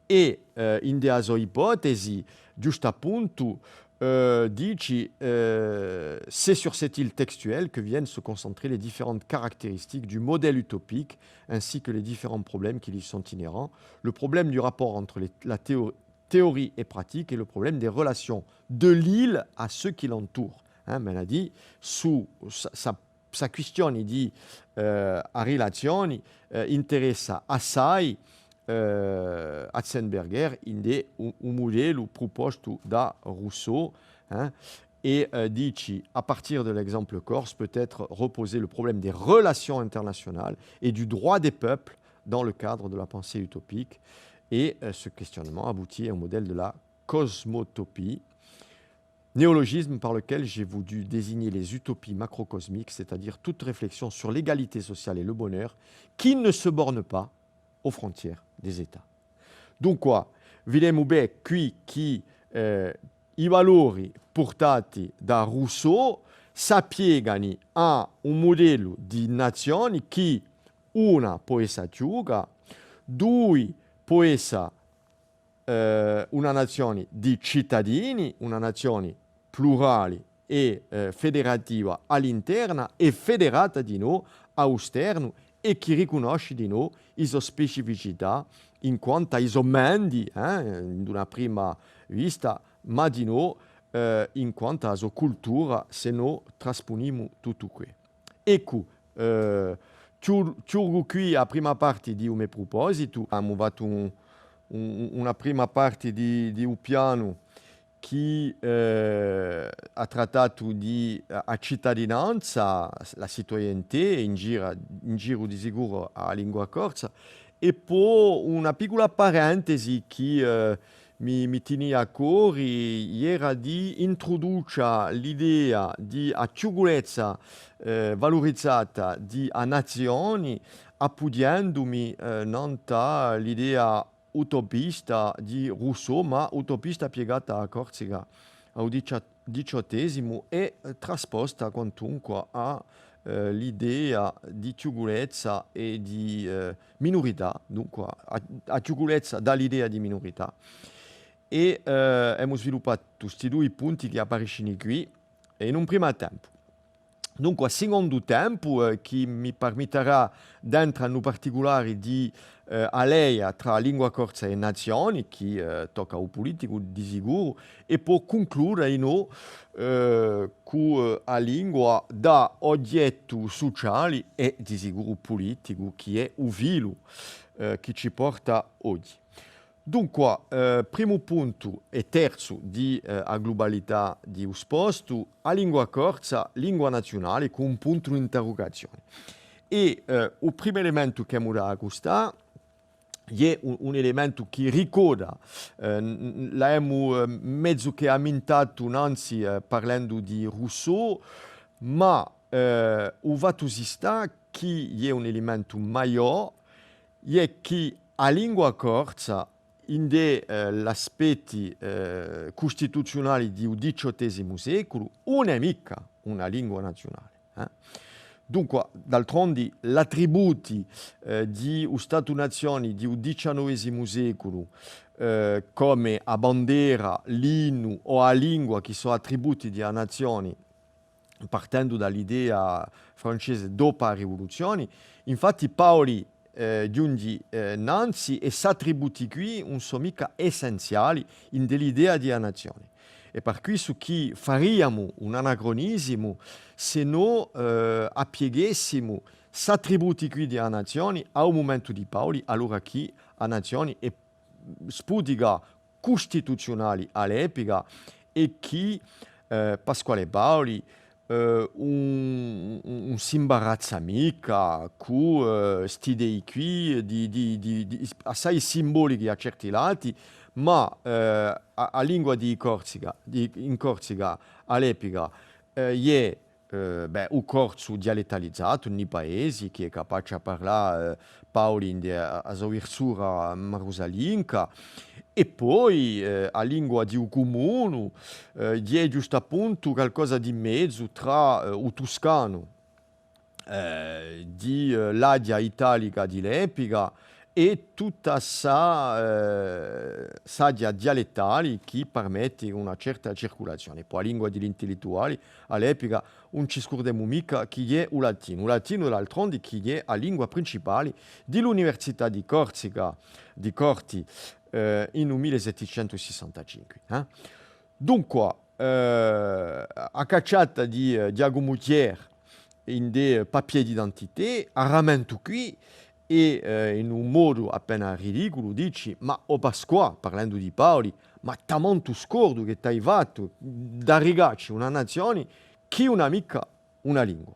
è, eh, ind'è a so ipotesi, ghjustappuntu, eh, dici, eh, c'est sur cette île textuelle que viennent se concentrer les différentes caractéristiques du modèle utopique, ainsi que les différents problèmes qui lui sont inhérents, le problème du rapport entre les, la théo-, théorie et pratique et le problème des relations de l'île à ceux qui l'entourent. Hein, vene à dì, su, sa, sa, sa quistioni di, eh, a rilazioni, eh, interessa assai, eh, Hatzenberger ind'è u, u mudellu prupostu da Rousseau, hein, è, eh, dici, à partir de l'exemple corse peut être reposé le problème des relations internationales et du droit des peuples dans le cadre de la pensée utopique. Et, euh, ce questionnement aboutit à un modèle de la cosmotopie, néologisme par lequel j'ai voulu désigner les utopies macrocosmiques, c'est-à-dire toute réflexion sur l'égalité sociale et le bonheur qui ne se borne pas aux frontières des États. Dunque, videmu bè quì chì, eh, i valori purtati da Rousseau s'appiegani à un mudellu di nazioni chì una pò essa chjuca, dui pò essa, eh, una nazioni di citadini, una nazioni plurali è, eh, federativa à l'interna è federata dinò à u sternu è chì ricunnosci dinò i so specificità in quantu à i so mendi, eh, in una prima vista, ma dinò, eh, in quantu à a so cultura, s'è no traspunimu tuttu què. Eccu, eh, chju-, chjudu quì a prima parti di u me prupositu. Emu fattu un, un, una prima parti di, di u pianu chì, eh, hà trattatu di, eh, a citadinanza, la citoyenneté, in gira-, in giru di sicuru à a lingua corsa, è po una piccula parentesi chì, eh, mi, mi tinia à cori, era di intruducia l'idea di a chjuculezza, eh, valurizata di a nazioni, appughjendumi, eh, nant'à l'idea utopista di Rousseau, ma utopista piegata à a Corsica, à u dicia-, diciottesimu, è, eh, trasposta quantunque à, eh, l'idea di chjuculezza è di, eh, minurità, dunque, a, a chjuculezza da l'idea di minurità. È, eh, emu sviluppatu sti dui punti chì appariscini quì, è in un prima tempu. Dunque, à sicondu tempu, eh, chì mi parmittarà d'entra in u particulari di, eh, a leia trà lingua corsa è nazioni, chì, eh, tocca à u puliticu, di sicuru, è po cuncluda, innò, eh, cù, eh, a lingua da ughjettu suciali è, di sicuru, puliticu, chì hè u filu, eh, chì ci porta oghji. Dunque, eh, primu puntu è terzu di, eh, a glubalità di u spostu, a lingua corsa, lingua naziunali, cù un puntu d'interrugazioni. È, eh, u primu elementu ch'emu da accustà hè un, un elementu chì ricorda, eh, n-, n-, l'avemu, eh, mezu chè ammintatu nanzi, eh, parlendu di Rousseau, ma, eh, u fattu si stà chì hè un elementu maiò, hè chì a lingua corsa, ind'è, eh, l'aspetti, eh, custituziunali di u diciottesimu seculu, ùn hè micca una lingua naziunali, eh. Dunque, d'altrondi, l'attributi, eh, di u Statu-nazioni di u diciannovesimu seculu, eh, cum'è a bandera, l'innu o a lingua, chì sò attributi di a nazioni, partendu da l'idea francese dopu a Rivuluzioni. Infatti Paoli, eh, ghjunghji, eh, nanzi è s'attributi quì ùn sò micca essenziali ind'è l'idea di a nazioni. È par quissu chì fariamu un anacronisimu s'è no, eh, appieghessimu s'attributi quì di a nazioni à u mumentu di Paoli, allora chì a nazioni hè s-, pudica custituziunali à l'epica è chì, eh, Pasquale Paoli, eh, ùn, ùn, ùn s'imbarazza micca cù, eh, st'idei quì di, di, di, di, assai simbolichi à certi lati, ma, eh, a, a lingua di Corsica, di, in Corsica à l'epica, eh, hè eh, bè, u corsu dialettalizatu, in i paesi, chì hè capaci à parlà, eh, Paoli ind'è a, a so virsura marusalinca, è po, eh, a lingua di u cumunu, eh, hè ghjustappuntu calcosa di mezu trà, eh, u tuscanu, eh, di, eh, l'aghja italica di l'epica è tutta ssa, eh, s'aghja dialettali chì parmetti una certa circulazioni. Po a lingua di l'intellettuali, à l'epica, ùn ci scurdemu micca chì hè u latinu. U latinu, d'altrondi, chì hè a lingua principali di l'Università di Corsica, di Corti, eh, in u mille settecentu sessantacinque, eh. Dunque, eh, a cacciata di, eh, Ghjacumu Thiers ind'è Papiers d'identité, a rammentu quì, è, eh, in un modu appena ridiculu, dici: «Ma o Pasquà, parlendu di Paoli, ma tamantu scordu chì t'hai fattu d'arricacci una nazioni chì ùn hà micca una lingua.»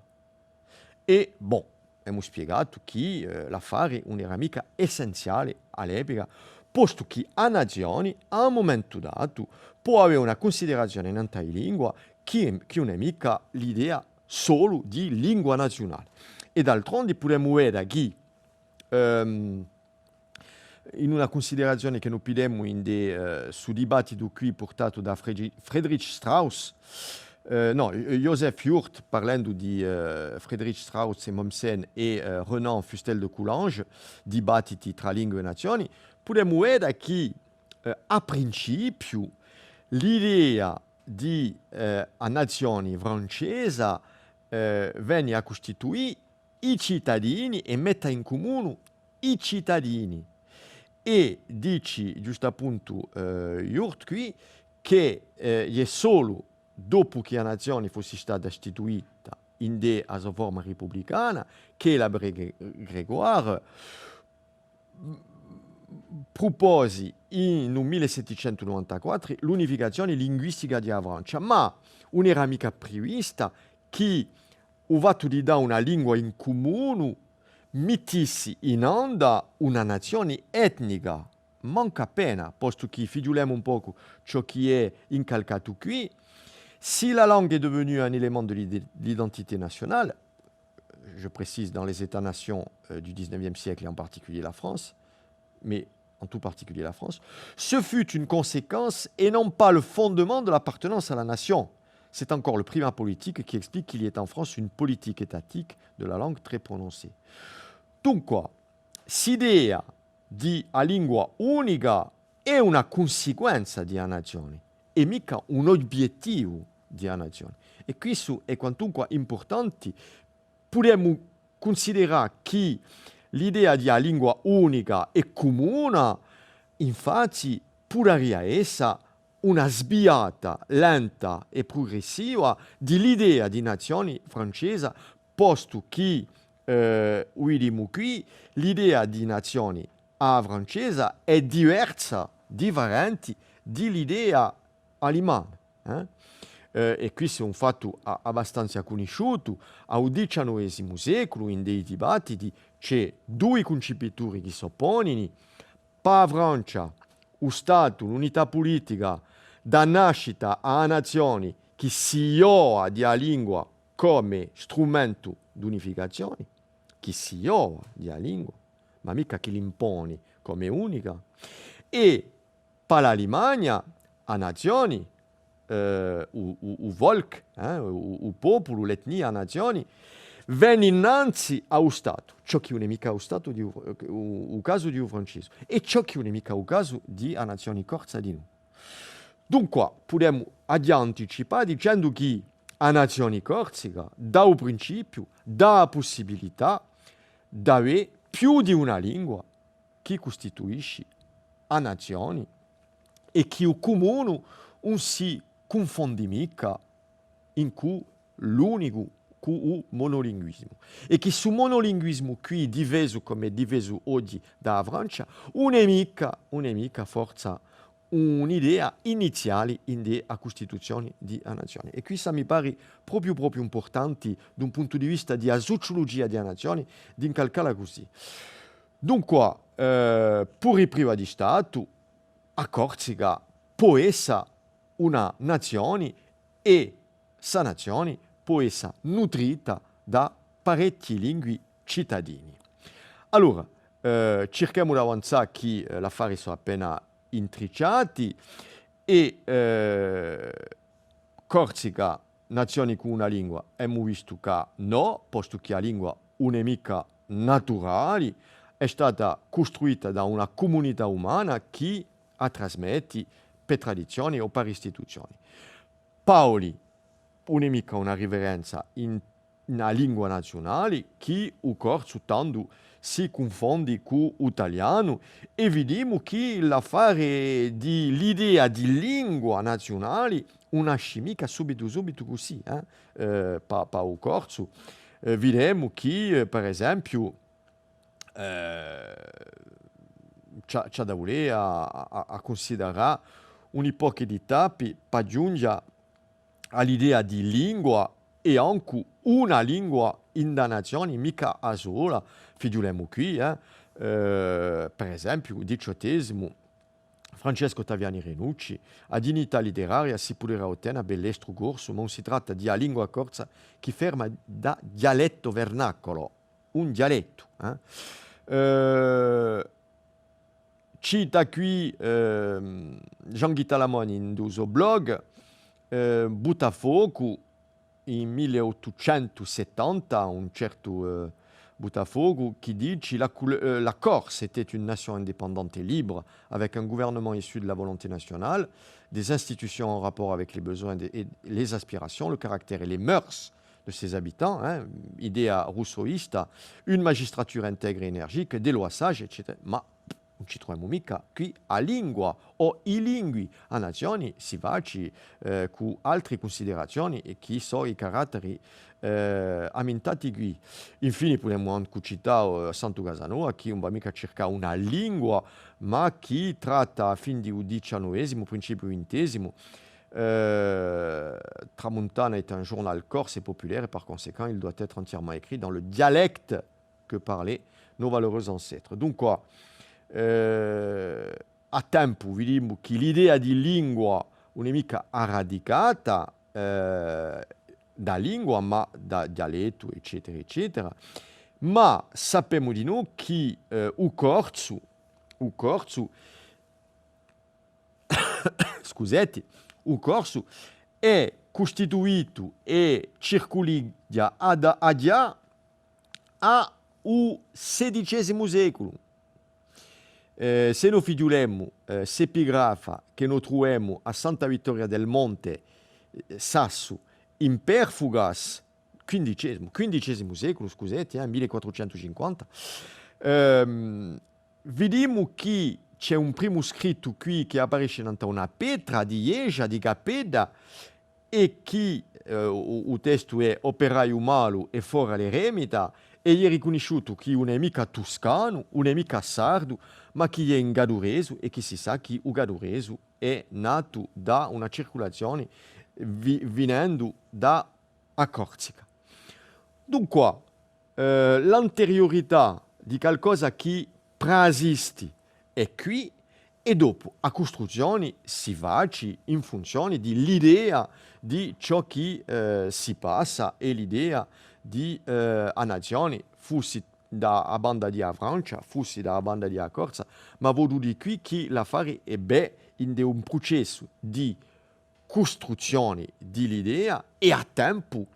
È, bon, emu spiegatu chì, eh, l'affari ùn era micca essenziali à l'epica, postu chì a nazioni, à un mumentu datu, pò avè una cunsiderazioni nant'à a lingua chì, chì ùn hè micca l'idea solu di lingua naziunali. È d'altrondi pudemu veda chì, ehm, in una cunsiderazioni chì no piddemu ind'è, eh, stu dibattitu quì purtatu da Fredri-, Friedrich Strauss, eh, nò, eh, Joseph Hurt, parlendu di, eh, Friedrich Strauss è Mommsen è, eh, Renan Fustel-de-Coulanges, Dibattiti trà lingue è nazioni, pudemu veda chì, eh, à principiu, l'idea di, eh, a nazioni francesa, eh, veni à custituì i citadini è metta in cumunu i citadini. È dici ghjustappuntu, eh, Hurt quì, chì, eh, hè solu dopu chì a nazioni fussi stata istituita ind'è a so forma ripubblicana, chì l'Abbé Grégoire pruposi in u mille settecentu novantaquattru l'unificazioni linguistica di a Francia, ma ùn era micca privista chì u fattu di dà una lingua in cumunu mittissi in anda una nazioni etnica, mancu appena, postu chì fighjulemu un pocu ciò chì hè incalcatu quì, si la langue est devenue un élément de l'idé-, l'identité nationale, je précise, dans les États-nations, euh, du dix-neuvième siècle, et en particulier la France, mais en tout particulier la France, ce fut une conséquence et non pas le fondement de l'appartenance à la nation. C'est encore le primat politique qui explique qu'il y ait en France une politique étatique de la langue très prononcée. Dunque, s'idea di a lingua unica hè una cunsiquenza di a nazioni, è micca un obiettivu di a nazioni. È quessu hè quantunque impurtanti. Pudemu cunsiderà chì l'idea di a lingua unica è cumuna, infatti, pudaria essa una sviata lenta è prugrissiva di l'idea di nazioni francesa, postu chì, eh, u vidimu quì, l'idea di nazioni à a francesa hè diversa, differenti di l'idea alimana, eh? Eh, è quessu hè un fattu a-, abbastanza cunnisciutu. À u diciannovesimu seculu, ind'è i dibattiti, ci hè dui cuncipituri chì s'opponini, pà a Francia, u Statu, l'unità pulitica, dà nascita à a nazioni chì si ghjova di a lingua cum'è strumentu d'unificazioni, chì si ghjova di a lingua, ma micca chì l'imponi cum'è unica, è pà l'Alimagna, a nazioni, eh, u, u, u Volk, eh, u, u populu, l'etnia, a nazioni, veni innanzi à u Statu, ciò chì ùn hè micca u Statu di u, u, u casu di u francesu, è ciò chì ùn hè micca u casu di a nazioni corsa dinù. Dunque, pudemu dighjà anticipà dicendu chì a nazioni corsica, da u principiu, dà a pussibilità d'avè più di una lingua, chì custituisci a nazioni è chì u cumunu ùn si cunfondi micca incù l'unicu, cù u monolinguisimu. È chì stu monolinguisimu quì difesu cum'è difesu oghji da a Francia, ùn hè micca, ùn hè micca forsa un'idea iniziali ind'è a custituzioni di a nazioni. È quissa mi pari propiu, propiu impurtanti d'un puntu di vista di a suciulugia di a nazioni, d'incalcalla cusì. Dunque, eh, puru priva di Statu, a Corsica pò essa una nazioni è sta nazioni pò essa nutrita da parechji lingui citadini. Allora, eh, circhemu d'avanzà chì, eh, l'affari sò appena intricciati è, eh, Corsica, nazioni cù una lingua, emu vistu chì nò, postu chì a lingua ùn hè micca naturali, hè stata custruita da una cumunità umana chì a trasmetti per tradizioni o per istituzioni. Paoli, ùn hè micca una riferenza in, in a lingua naziunali, chì u corsu tandu si cunfondi cù u talianu, è vidimu chì l'affari di l'idea di lingua naziunali ùn nasci micca subitu, subitu cusì, eh, eh, pà, pà u corsu. Eh, videmu chì, eh, per esempiu, eh, ci hà, ci hà da vulè à, à, à cunsiderà uni pochi di tappi pà ghjunghja à l'idea di lingua è ancu una lingua in a nazioni, micca a sola, fighjulemu quì, eh. Eh, per esempiu, u diciottesimu, Francescu Ottaviani Renucci, a dignità literaria si puderà ottena per l'estru corsu, ma ùn si tratta di a lingua corsa chì ferma da dialettu vernaculu, un dialettu, eh. Eh, cita quì, ehm, Jean-Guy Talamoni in u so blog, Eh, Buttafocu, in mille ottucentu settanta, un certu, eh, Buttafocu, chì dici: la, coule- eh, la Corse était une nation indépendante et libre, avec un gouvernement issu de la volonté nationale, des institutions en rapport avec les besoins des- et les aspirations, le caractère et les mœurs de ses habitants, hein, idea russoista, une magistrature intègre et énergique, des lois sages, eccetera. Ma ùn ci truvemu micca quì a lingua o i lingui. A nazioni si faci, eh, cù altri cunsiderazioni è chì sò i caratteri, eh, ammintati quì. Infini pudemu ancu cità, eh, Santu Casanova, chì ùn và micca à circà una lingua, ma chì tratta à fin di u diciannovesimu, principiu vintesimu, eh, Tramuntana est un journal corse et populaire, et par conséquent, il doit être entièrement écrit dans le dialecte que parlaient nos valeureux ancêtres. Dunque, eh, à tempu, vidimu chì l'idea di lingua ùn hè micca arradicata, eh, da lingua, ma da dialettu, eccetera, eccetera. Ma sapemu dinò chì, eh, u corsu, u corsu, scuseti, u corsu hè custituitu è circuleghja ad-, aghjà à u sedicesimu seculu. Eh, s'è no fighjulemu, eh, s'epigrafa chì no truvemu à Santa Vittoria del Monte, eh, Sassu, in Perfugas, quindicesimu, quindicesimu seculu, scuseti, eh, mille quattrucentu cinquanta, ehm, vidimu chì ci hè un primu scrittu quì chì apparisce nant'à una petra di ghjesgia, di cappedda, è chì, eh, u, u testu hè: Operaiu malu è fora l'eremita, è hè ricunnisciutu chì ùn hè micca tuscanu, ùn hè micca sardu, ma chì hè in gadduresu, è chì si sà chì u gadduresu hè natu da una circulazioni vi-, vinendu da a Corsica. Dunque, eh, l'anteriurità di calcosa chì preesisti hè quì, è dopu a custruzzioni si faci in funzioni di l'idea di ciò chì, eh, si passa è l'idea di, eh, a nazioni, fussi da a banda di a Francia, fussi da a banda di a Corsa, ma vodu dì quì chì l'affari hè bè ind'un prucessu di custruzzioni di l'idea è à tempu,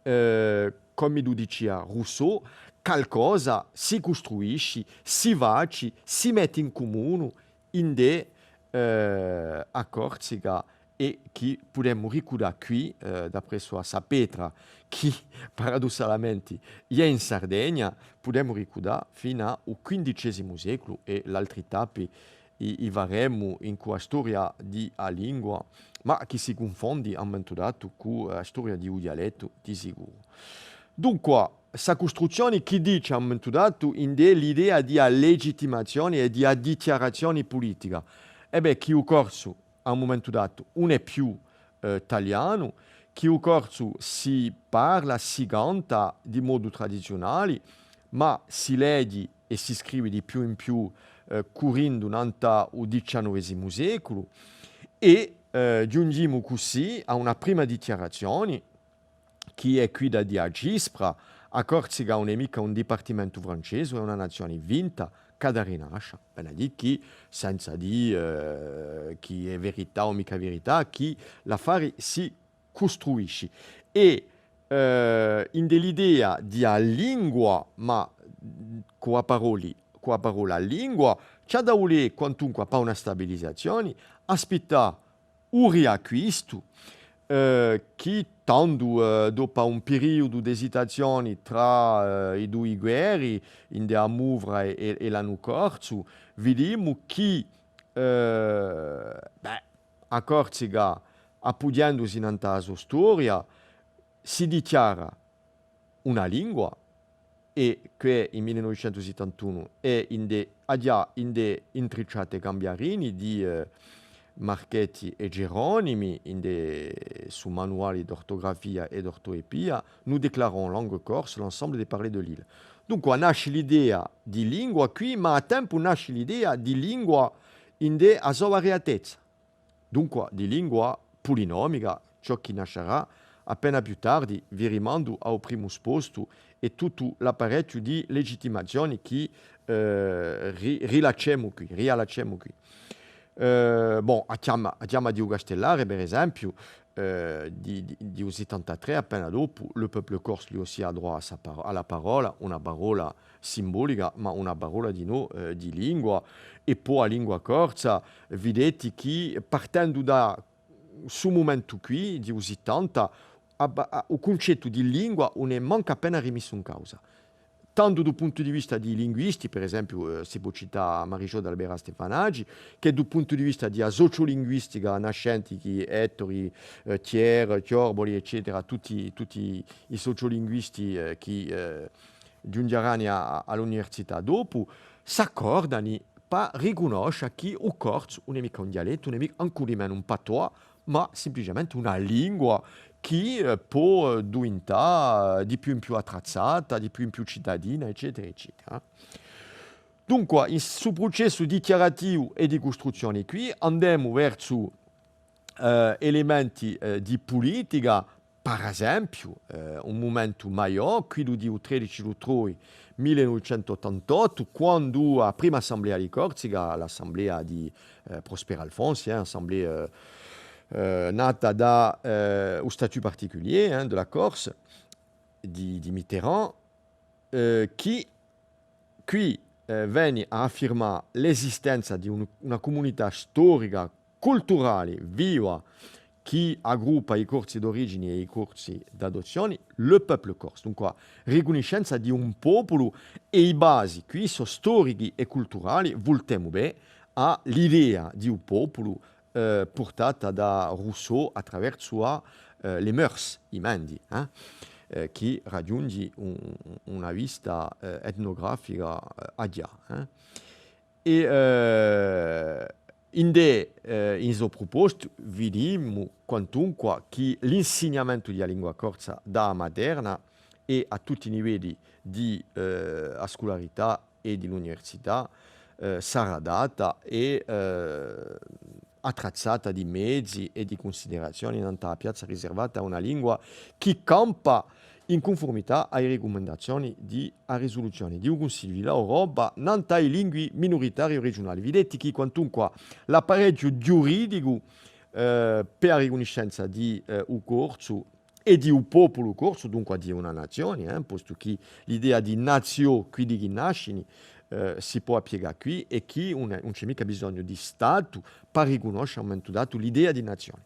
eh, comu u dicia Rousseau, calcosa si custruisci, si faci, si metti in cumunu ind'è, eh, a Corsica è chì pudemu ricuddà quì, eh, d'appressu à ssa petra, chì paradussalamenti hè in Sardegna, pudemu ricuddà finu à u quindicesimu seculu è l'altri tappi i, i faremu incù a storia di a lingua, ma chì si cunfondi à un mumentu datu cù a storia di u dialettu, di sicuru. Dunqua, ssa custruzzioni chì dici à un mumentu datu ind'è l'idea di a legittimazioni è di a dichjarazioni pulitica. È bè, chì u corsu à un mumentu datu ùn hè più, eh, talianu, chì u corsu si parla, si canta di modu tradiziunali, ma si leghji è si scrivi di più in più, eh, currindu nant'à u diciannovesimu seculu, è, eh, ghjunghjimu cusì à una prima dichjarazioni, chì hè quidda di a Cispra: a Corsica ùn hè micca un dipartimentu francesu, hè una nazioni vinta, ch'hà da rinascia. Vene à dì chì, senza dì, eh, chì hè verità o micca verità, chì l'affari si custruisci. È, eh, ind'è l'idea di a lingua, ma cù a paroli-, cù a parola lingua, ci hà da vulè quantunqua pà una stabilizazioni, aspittà u riacquistu, eh, chì tandu, eh, dopu à un periudu d'esitazioni trà, eh, i dui guerri, ind'è a Muvra è, è, è l'Annu Corsu, vidimu chì, eh, bè, a Corsica, appughjendusi nant'à a so storia, si dichjara una lingua, è què in mille novecentu sittantunu, è ind'è, aghjà ind'è Intricciate cambiarini di, eh, Marchetti è Geronimi, ind'è ssu manuali d'ortografia è d'ortoepia, nous déclarons langue corse l'ensemble des parlers de l'île. Dunqua, nasci l'idea di lingua quì, ma à tempu nasci l'idea di lingua ind'è a so variatezza. Dunqua, di lingua pulinomica, ciò chì nascerà appena più tardi, vi rimandu à u primu spostu è tuttu l'apparechju di legittimazioni chì, eh, ri-, rilaccemu quì, riallaccemu quì. Eh, bon, a chjama, a chjama di u Castellare, per esempiu, eh, di, di, di u settantatrè, appena dopu, le peuple corse, lui aussi, a droit à sa paro-, à la parola, una parola simbolica, ma una parola dinò, eh, di lingua, è po a lingua corsa, videti chì, partendu da stu mumentu quì, di u sittanta, a ba-, a, u cuncettu di lingua ùn hè mancu appena rimissu in causa. Tantu da u puntu di vista di i linguisti, per esempiu, eh, si pò cità Marie-Jo Dalbera Stefanaggi, chè da u puntu di vista di a sociolinguistica nascenti, chì Ettori, eh, Thiers, Chiorboli, eccetera, tutti, tutti i sociolinguisti, eh, chì, eh, ghjunghjarani à, à, à l'università dopu, s'accordani pà ricunnoscia chì u corsu ùn hè micca un dialettu, ùn hè micca, ancu di menu un patois, ma simpliciamenti una lingua chì, eh, pò, eh, duvintà, eh, di più in più attrazzata, di più in più citadina, eccetera, eccetera. Dunqua, in stu prucessu dichjarativu è di custruzzioni quì, andemu versu, eh, elementi, eh, di pulitica, par esempiu, eh, un mumentu maiò, quiddu di u tredeci d'uttrovi mille novecentu ottantottu, quandu a prima assemblea di Corsica, l'assemblea di, eh, Prosper Alfonsi, eh, assemblea, eh, eh, nata da, eh, u statut particulier, eh, de la Corse, di, di Mitterrand, eh, chì quì, eh, veni à affirmà l'esistenza di un, una cumunità storica, culturali, viva, chì aggruppa i Corsi d'origini è i Corsi d'adozzioni, le peuple corse. Dunqua, ricunniscenza di un populu è i basi, quì sò storichi è culturali, vultemu bè à l'idea di u populu, eh, purtata da Rousseau attraversu à, eh, les mœurs, i mendi, eh, eh, chì raghjunghji un, una vista, eh, etnografica, eh, aghjà, eh. È, eh, ind'è, eh, in stu prupostu, vidimu quantunqua chì l'insignamentu di a lingua corsa da a materna è à tutti i livelli di, eh, a scularità è di l'università, eh, sarà data è, eh, attrazzata di mezi è di cunsiderazioni nant'à a piazza riservata à una lingua chì campa in cunfurmità à i ricumandazioni di a risuluzioni di u Cunsigliu di l'Europa nant'à i lingui minuritarii o regiunali. Videti chì quantunqua l'apparecchju ghjuridicu, eh, per a ricunniscenza di, eh, u corsu è di u populu corsu, dunqua di una nazioni, eh, postu chì l'idea di naziò, quiddi chì nascini, eh, si pò appiegà quì, è chì ùn, ùn ci hè micca bisognu di Statu pà ricunnoscia à un mumentu datu l'idea di nazioni.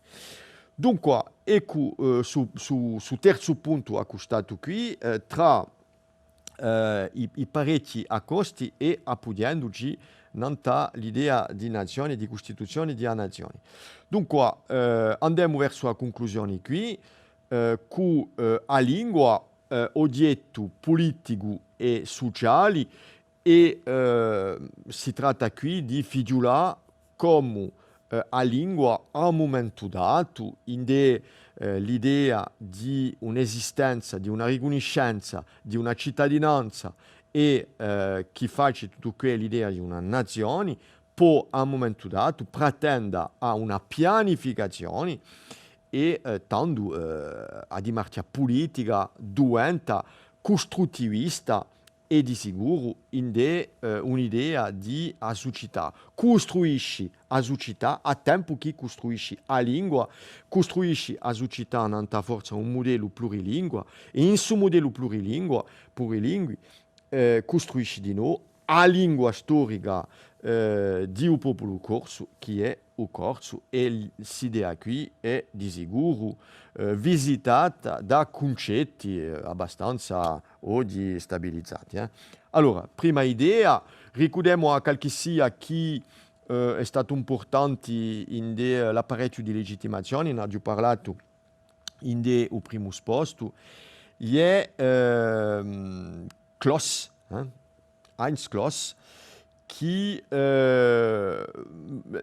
Dunqua, eccu, eh, stu, stu, stu terzu puntu accustatu quì, eh, trà, eh, i, i parechji accosti è appughjenduci nant'à l'idea di nazioni, di custituzioni di a nazioni. Dunqua, eh, andemu versu a cunclusioni quì, eh, cù, eh, a lingua, eh, oghjettu puliticu è suciali, è, eh, si tratta quì di fighjulà comu, eh, a lingua à un mumentu datu, ind'è, eh, l'idea di un'esistenza, di una ricunniscenza, di una citadinanza è, eh, chì faci tuttu què l'idea di una nazioni, pò à un mumentu datu pratenda à una pianificazioni è, eh, tandu, eh, a dimarchja pulitica duventa custruttivista è di sicuru ind'è, eh, un'idea di a sucità. Custruisci a sucità à tempu chì custruisci a lingua, custruisci a sucità nant'à forza un mudellu plurilingua, è in stu mudellu plurilingua, plurilingui, eh, custruisci dinò a lingua storica, eh, di u populu corsu, chì hè u corsu, è l-, s'idea quì hè di sicuru, eh, visitata da cuncetti, eh, abbastanza oghji stabilizati, eh. Allora, prima idea, ricurdemu à calchissia chì, eh, hè statu impurtanti ind'è, eh, l'apparechju di legittimazioni, n'aghju parlatu ind'è u primu spostu, hè, ehm, Cloos, eh? Heinz Cloos, chì, eh,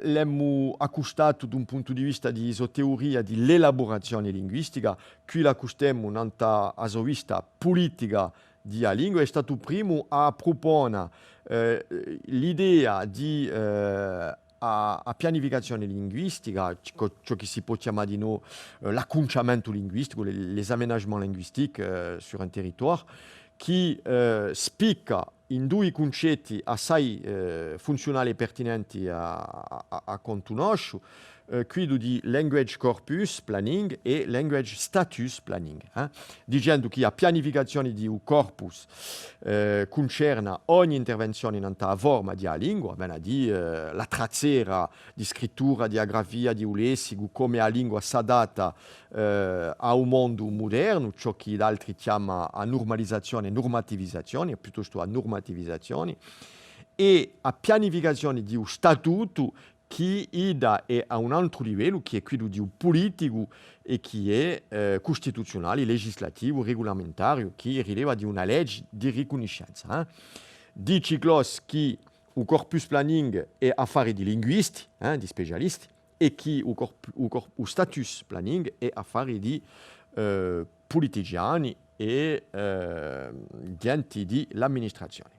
l'emu accustatu d'un puntu di vista di so teoria di l'elaburazioni linguistica, quì l'accustemu nant'à a so vista pulitica di a lingua, hè statu u primu à prupona, eh, l'idea di, eh, a, a pianificazioni linguistica, ciò, ciò chì si pò chjamà dinò, eh, l'accunciamentu linguisticu, les, les aménagements linguistiques, eh, sur un territoire, chì, eh, spicca in dui cuncetti assai, eh, funziunali è pertinenti à, à, à, à contu nosciu, eh, quiddu di language corpus planning è language status planning, eh, dicendu chì a pianificazioni di u corpus, eh, cuncerna ogni intervenzioni nant'à a forma di a lingua, vena à dì, eh, l'attrazzera di scrittura, di a grafia, di u lessicu, comu a lingua s'adatta, eh, à u mondu mudernu, ciò chì d'altri chjama a nurmalizazioni, nurmativizazioni, o piuttostu a nurmativizazioni, è a pianificazioni di u statutu chì idda hè à un antru livellu, chì hè quiddu di u puliticu è chì hè, eh, custituziunali, legislativu, regulamentariu, chì rileva di una legi di ricunniscenza, eh. Dici Cloos chì u corpus planning hè affari di linguisti, eh, di specialisti, è chì u corp-, u corp-, u status planning hè affari di, eh, puliticiani è, eh, ghjenti di l'amministrazioni.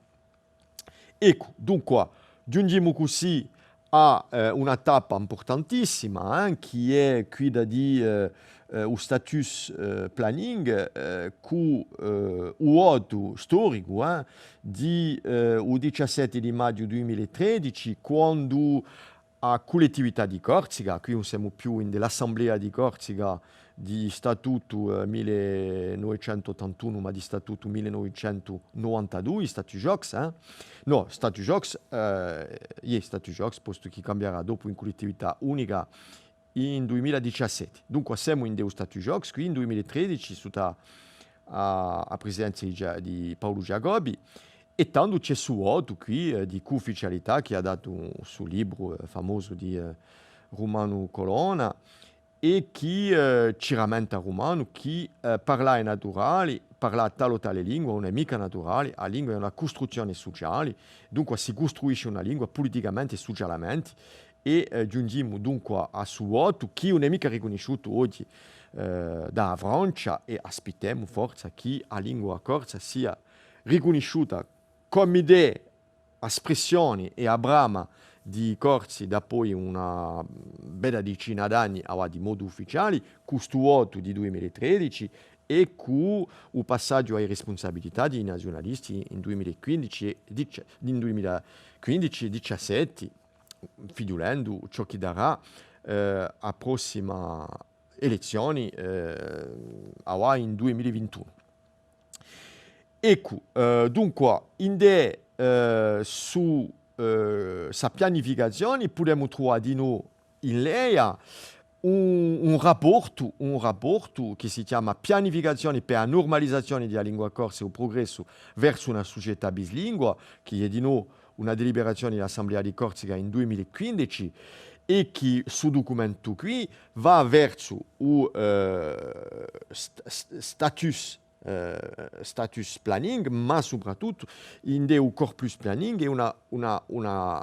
Eccu, dunqua, ghjunghjimu cusì à, eh, una tappa impurtantissima, eh, chì hè quidda di, eh, eh, u status, eh, planning, eh, cù, eh, u votu storicu, eh, di, eh, u diciassette di maghju dui mila è tredici, quandu a Cullettività di Corsica, quì ùn semu più in l'Assemblea di Corsica di statutu, eh, mille novecentu ottantunu, ma di statutu mille novecentu novantadui, statut Joxe, eh? Nò, statut Joxe, eh, iè, statut Joxe, postu chì cambiarà dopu in cullettività unica in dui mila diciassette. Dunqua, semu in u statut Joxe, quì in dui mila è tredici, sutta à, à a presidenza di Gia-, di Paulu Giacobbi, è tandu ci hè stu votu quì, eh, di cuufficialità chì hà datu stu libru, eh, famosu di, eh, Rumanu Colonna, è chì, eh, ci ramenta Rumanu chì, eh, parlà hè naturali, parlà tale o tale lingua ùn hè micca naturali, a lingua hè una custruzzioni suciali, dunqua si custruisci una lingua puliticamenti è sucialamenti, è, eh, ghjunghjimu dunqua à stu votu chì ùn hè micca ricunnisciutu oghji, eh, da a Francia, è aspittemu forza chì a lingua corsa sia ricunnisciuta cum'idea, a spressioni è a brama di i Corsi dapoi una bella dicina d'anni avà di modu ufficiali, cù stu votu di dui mila è tredici è cù u passaghju à e rispunsabilità di i naziunalisti in dui mila è quindici è dic-, in dui mila è quindici è diciassette, fighjulendu ciò chì darà, eh, a prossima elezzioni, eh, avà in dui mila è vintunu. Eccu, eh, dunqua, ind'è, eh, stu, eh, sta pianificazioni pudemu truvà dinò in leia un, un raportu, un raportu chì si chjama Pianificazioni per a nurmalizazioni di a lingua corsa è u prugressu versu una sucetà bislingua, chì hè dinò una deliberazioni di l'Assemblea di Corsica in dui mila è quindici, è chì stu ducumentu quì và versu u, eh, st-, st-, status, eh, status planning, ma suprattuttu ind'è u corpus planning, hè una, una, una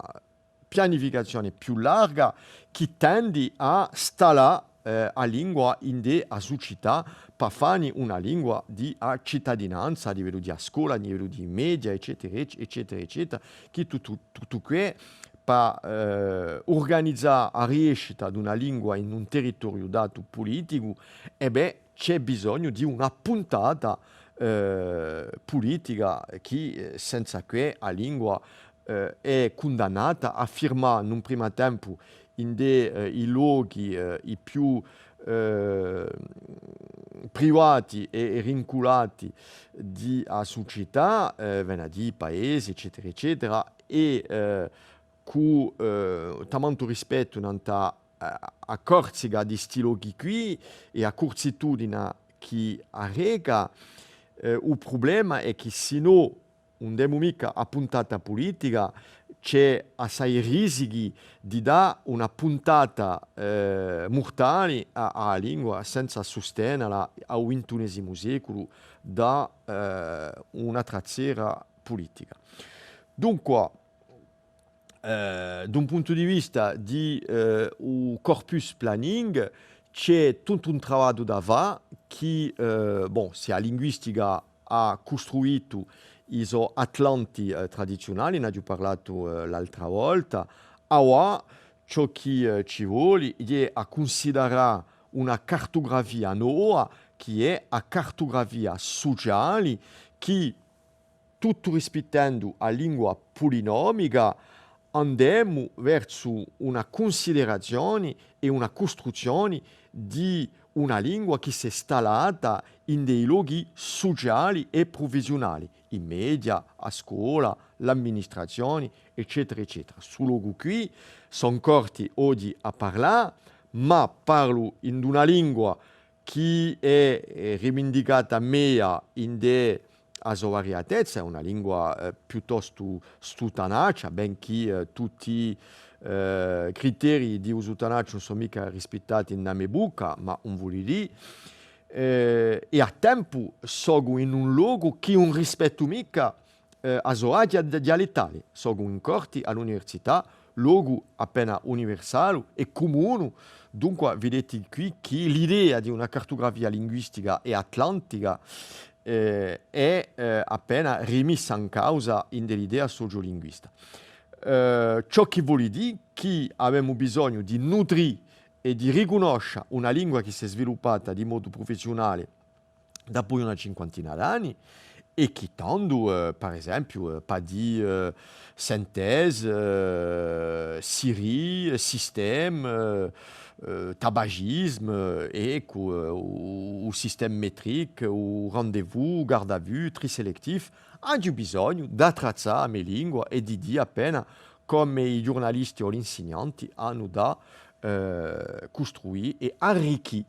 pianificazioni più larga chì tendi à stallà, eh, a lingua ind'è a sucità, pà fà ni una lingua di a citadinanza, à livellu di a scola, à livellu di i media, eccetera, ecc-, eccetera, eccetera, chì tuttu, tuttu què pà, eh, urganizà a riescita d'una lingua in un territoriu datu puliticu, è bè, ci hè bisognu di una puntata, eh, pulitica chì, eh, senza què a lingua, eh, hè cundannata à firmà in un primu tempu ind'è, eh, i lochi, eh, i più, eh, privati è, è rinculati di a sucità, eh, vena à dì i paesi, eccetera, eccetera, è, eh, cù, eh, tamantu rispettu nant'à a, a Corsica di sti lochi quì è a cursitudina chì arreca, eh, u prublema hè chì sinnò ùn demu micca a puntata pulitica, ci hè assai risichi di dà una puntata, eh, murtali à, à a lingua senza sustenela à u vintunesimu seculu da, eh, una trazzera pulitica. Dunqua, eh, d'un puntu di vista di, eh, u corpus planning, ci hè tuttu un travagliu da fà chì, eh, bon, sì a linguistica hà custruitu i so atlanti, eh, tradiziunali, n'aghju parlatu, eh, l'altra volta, avà ciò chì, eh, ci voli hè à cunsiderà una cartugrafia nova, chì hè a cartugrafia suciali, chì tuttu rispittendu a lingua pulinomica, andemu versu una cunsiderazioni è una custruzzioni di una lingua chì s'hè stallata in di i lochi suciali è prufessiunali, i media, a scola, l'amministrazioni, eccetera, eccetera. Stu locu quì, sò in Corti oghji à parlà, ma parlu in una lingua chì hè, eh, rivindicata mea in di a so variatezza, hè una lingua, eh, piuttostu stutanaccia, benchì, eh, tutti, eh, i criterii di u stutanacciu ùn sò micca rispittati in a me bucca, ma ùn voli dì. Eh, è à tempu socu in un locu chì ùn rispettu micca, eh, a so aghja di-, dialettali. Socu in Corti à l'università, locu appena universali è cumunu. Dunqua, videti quì chì l'idea di una cartugrafia linguistica è atlantica, eh, hè, eh, appena rimissa in causa in di l'idea sociolinguista. Eh, ciò chì voli dì chì avemu bisognu di nutrì è di ricunnoscia una lingua chì s'hè sviluppata di modu prufessiunali dapoi una cinquantina d'anni, è chì tandu, eh, par esempiu, eh, pà dì, eh, synthèse, eh, série, eh, système, eh, eh, tabagisme, eh, è eccu, eh, u, u système métrique, u rendez-vous, u garde à vue, tri sélectif, aghju bisognu d'attrazzà a me lingua è di dì appena cum'è i ghjurnalisti o l'insignanti anu da, eh, custruì è arricchì,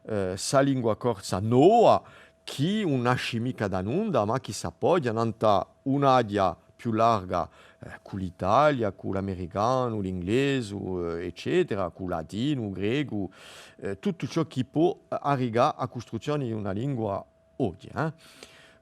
eh, ssa lingua corsa nova chì ùn nasci micca da nunda, ma chì s'appoghja nant'à un'aghja più larga, eh, cù l'Italia, cù l'americanu, l'inglesu, eh, eccetera, cù u latinu, u grecu, eh, tuttu ciò chì pò arricà à a custruzzioni di una lingua oghji, eh.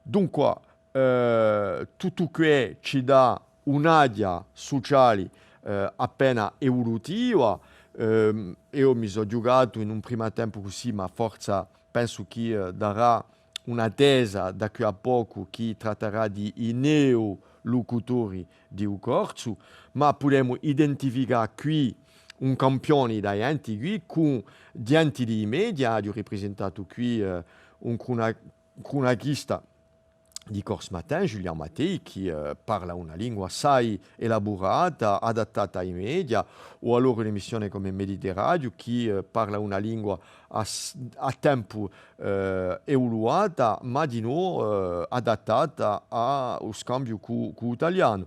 Dunqua, eh, tuttu què ci dà un'aghja suciali, eh, appena evulutiva. Ehm, eiu mi sò ghjucatu in un primu tempu cusì, ma forsa pensu chì, eh, darà una tesa da quì à pocu chì trattarà di i neolucutori di u corsu, ma pudemu identificà quì un campioni da ghjenti quì cù ghjenti di i media, aghju riprisentatu quì, eh, un cruna-, crunachista di Corse Matin, Julien Mattei, chì, eh, parla una lingua assai elaburata, adattata à i media, o allora un'emissione cum'è Mediterradio, chì, eh, parla una lingua à s-, à tempu, eh, evuluata, ma dinò, eh, adattata à u scambiu cù, cù u talianu.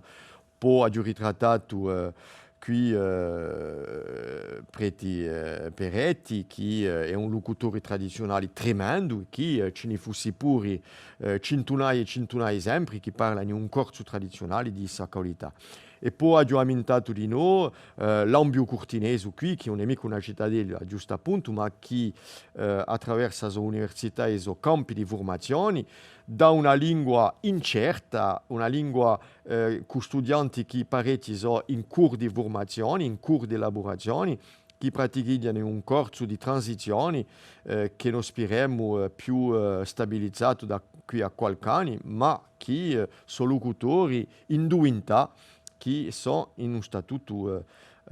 Po aghju ritrattatu, eh, quì, eh, Preti, eh, Peretti, chì, eh, hè un lucutori tradiziunali tremendu, chì, eh, ci ni fussi puri, eh, cintunaie è cintunaie sempri chì parlani un corsu tradiziunali di issa qualità. È po aghju ammintatu dinò, eh, l'ambiu curtinesu quì, chì ùn hè micca una citadella, ghjustappuntu, ma chì, eh, attraversu a so università è i so campi di furmazioni, dà una lingua incerta, una lingua, eh, cù studianti chì parechji sò in curs di furmazioni, in curs di elaburazioni, chì pratichighjani un corsu di transizioni, eh, chì no spiremu, eh, più, eh, stabilizatu da quì à qualchì anni, ma chì, eh, sò lucutori in duvintà, chì sò in un statutu, eh,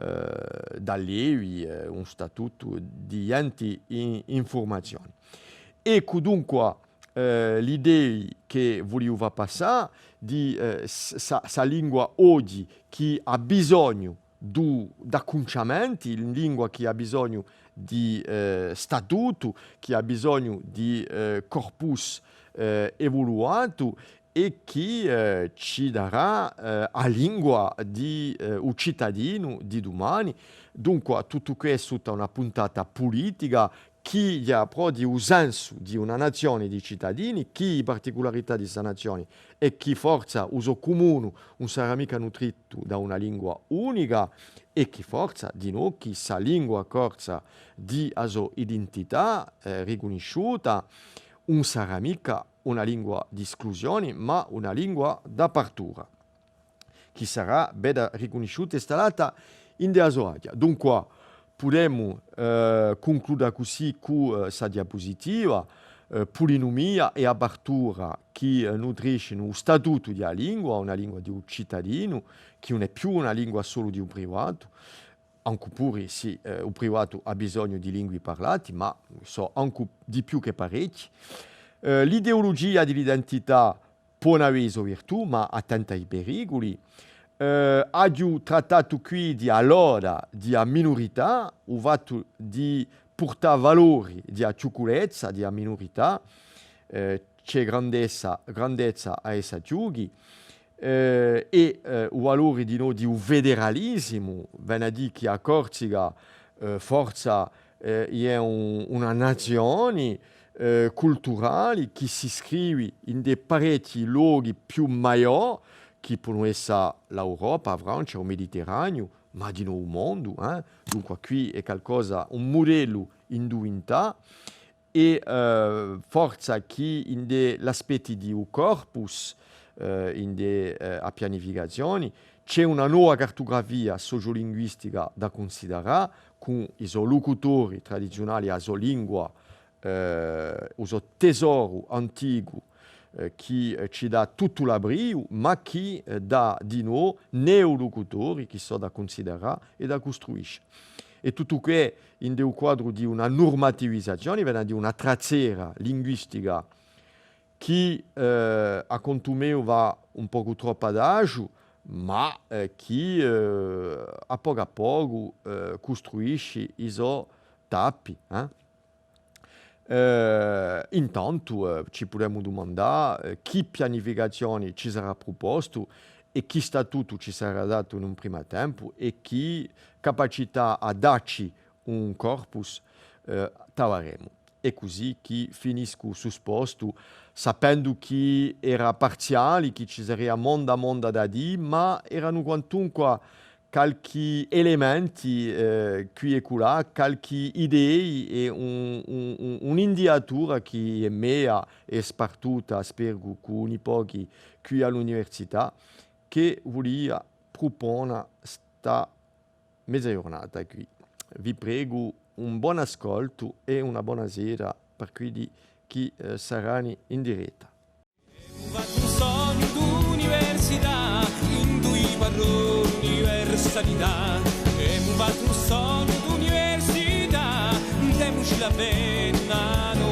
eh, d'allevi, eh, un statutu di ghjenti in, in furmazioni. Eccu dunqua, eh, l'idei chì vuliu fà passà di, eh, s-, ssa, ssa lingua oghji chì hà bisognu d'u-, d'accunciamenti, lingua chì hà bisognu di, eh, statutu, chì hà bisognu di, eh, corpus, eh, evuluatu è chì, eh, ci darà, eh, a lingua di, eh, u citadinu di dumani. Dunqua, tuttu què sutta una puntata pulitica chì hè à prò di u sensu di una nazioni di citadini, chì i particularità di ssa nazioni è chì forsa u so cumunu ùn sarà micca nutritu da una lingua unica è chì forsa dinò chì ssa lingua corsa di a so identità, eh, ricunnisciuta ùn sarà micca una lingua d'esclusioni, ma una lingua d'apartura. chì sarà bedda ricunnisciuta è stallata ind'è a so aghja. Dunqua, pudemu, eh, cuncluda cusì cù, eh, ssa diapusitiva, eh, pulinumia è apartura chì, eh, nutriscenu u statutu di a lingua, una lingua di u citadinu, chì ùn hè più una lingua solu di u privatu, ancu puru sì, eh, u privatu hà bisognu di lingui parlati, ma sò ancu di più chè parechji. Eh, l'ideulugia di l'identità pò avè i so virtù, ma attenta à i periculi. Eh, aghju trattatu quì di a loda di a minurità, u fattu di purtà valori di a chjuculezza di a minurità, eh, ci hè grandezza, grandezza à essa chjuchi, eh, è, eh, u valori dinò di u federalisimu, vene à dì chì a Corsica, eh, forza, eh, hè un, una nazioni, eh, culturali chì si scrivi in di parechji lochi più maiò, chì ponu essa l'Europa, a Francia, u Mediterraniu, ma dinò u mondu, eh. Dunqua, quì hè calcosa, un mudellu induvintà, è, eh, forza chì in di l'aspetti di u corpus, eh, in di, eh, a pianificazioni, ci hè una nova cartugrafia sociolinguistica da cunsiderà, cù i so lucutori tradiziunali, a so lingua, eh, u so tesoru anticu, eh, chì, eh, ci dà tuttu l'abbriu, ma chì, eh, dà dinò neolucutori chì sò da cunsiderà è da custruisce. È tuttu què in di u quadru di una nurmativizazioni, vene à dì una trazzera linguistica chì, eh, à contu meu và un pocu troppu adagiu, ma, eh, chì, eh, à pocu à pocu, eh, custruisci i so tappi, eh. Eh, intantu, eh, ci pudemu dumandà, eh, chì pianificazioni ci sarà prupostu è chì statutu ci sarà datu in un primu tempu è chì capacità à dacci un corpus, eh, tavaremu. È cusì chì finiscu stu spostu, sapendu chì era parziali, chì ci saria monda monda da dì, ma eranu quantunqua calchì elementi, eh, quì è culà, calchì idei è un, un, un, un'indiatura chì hè mea è spartuta, spergu, cù uni pochi quì à l'università, chì vulia prupona sta meza ghjurnata quì. Vi pregu un bon ascoltu è una bona sera per quiddi chì, eh, sarani in diretta. Emu fattu un sognu d'università, in dui parroni universalità. Emu fattu un sognu d'università, demuci la penna.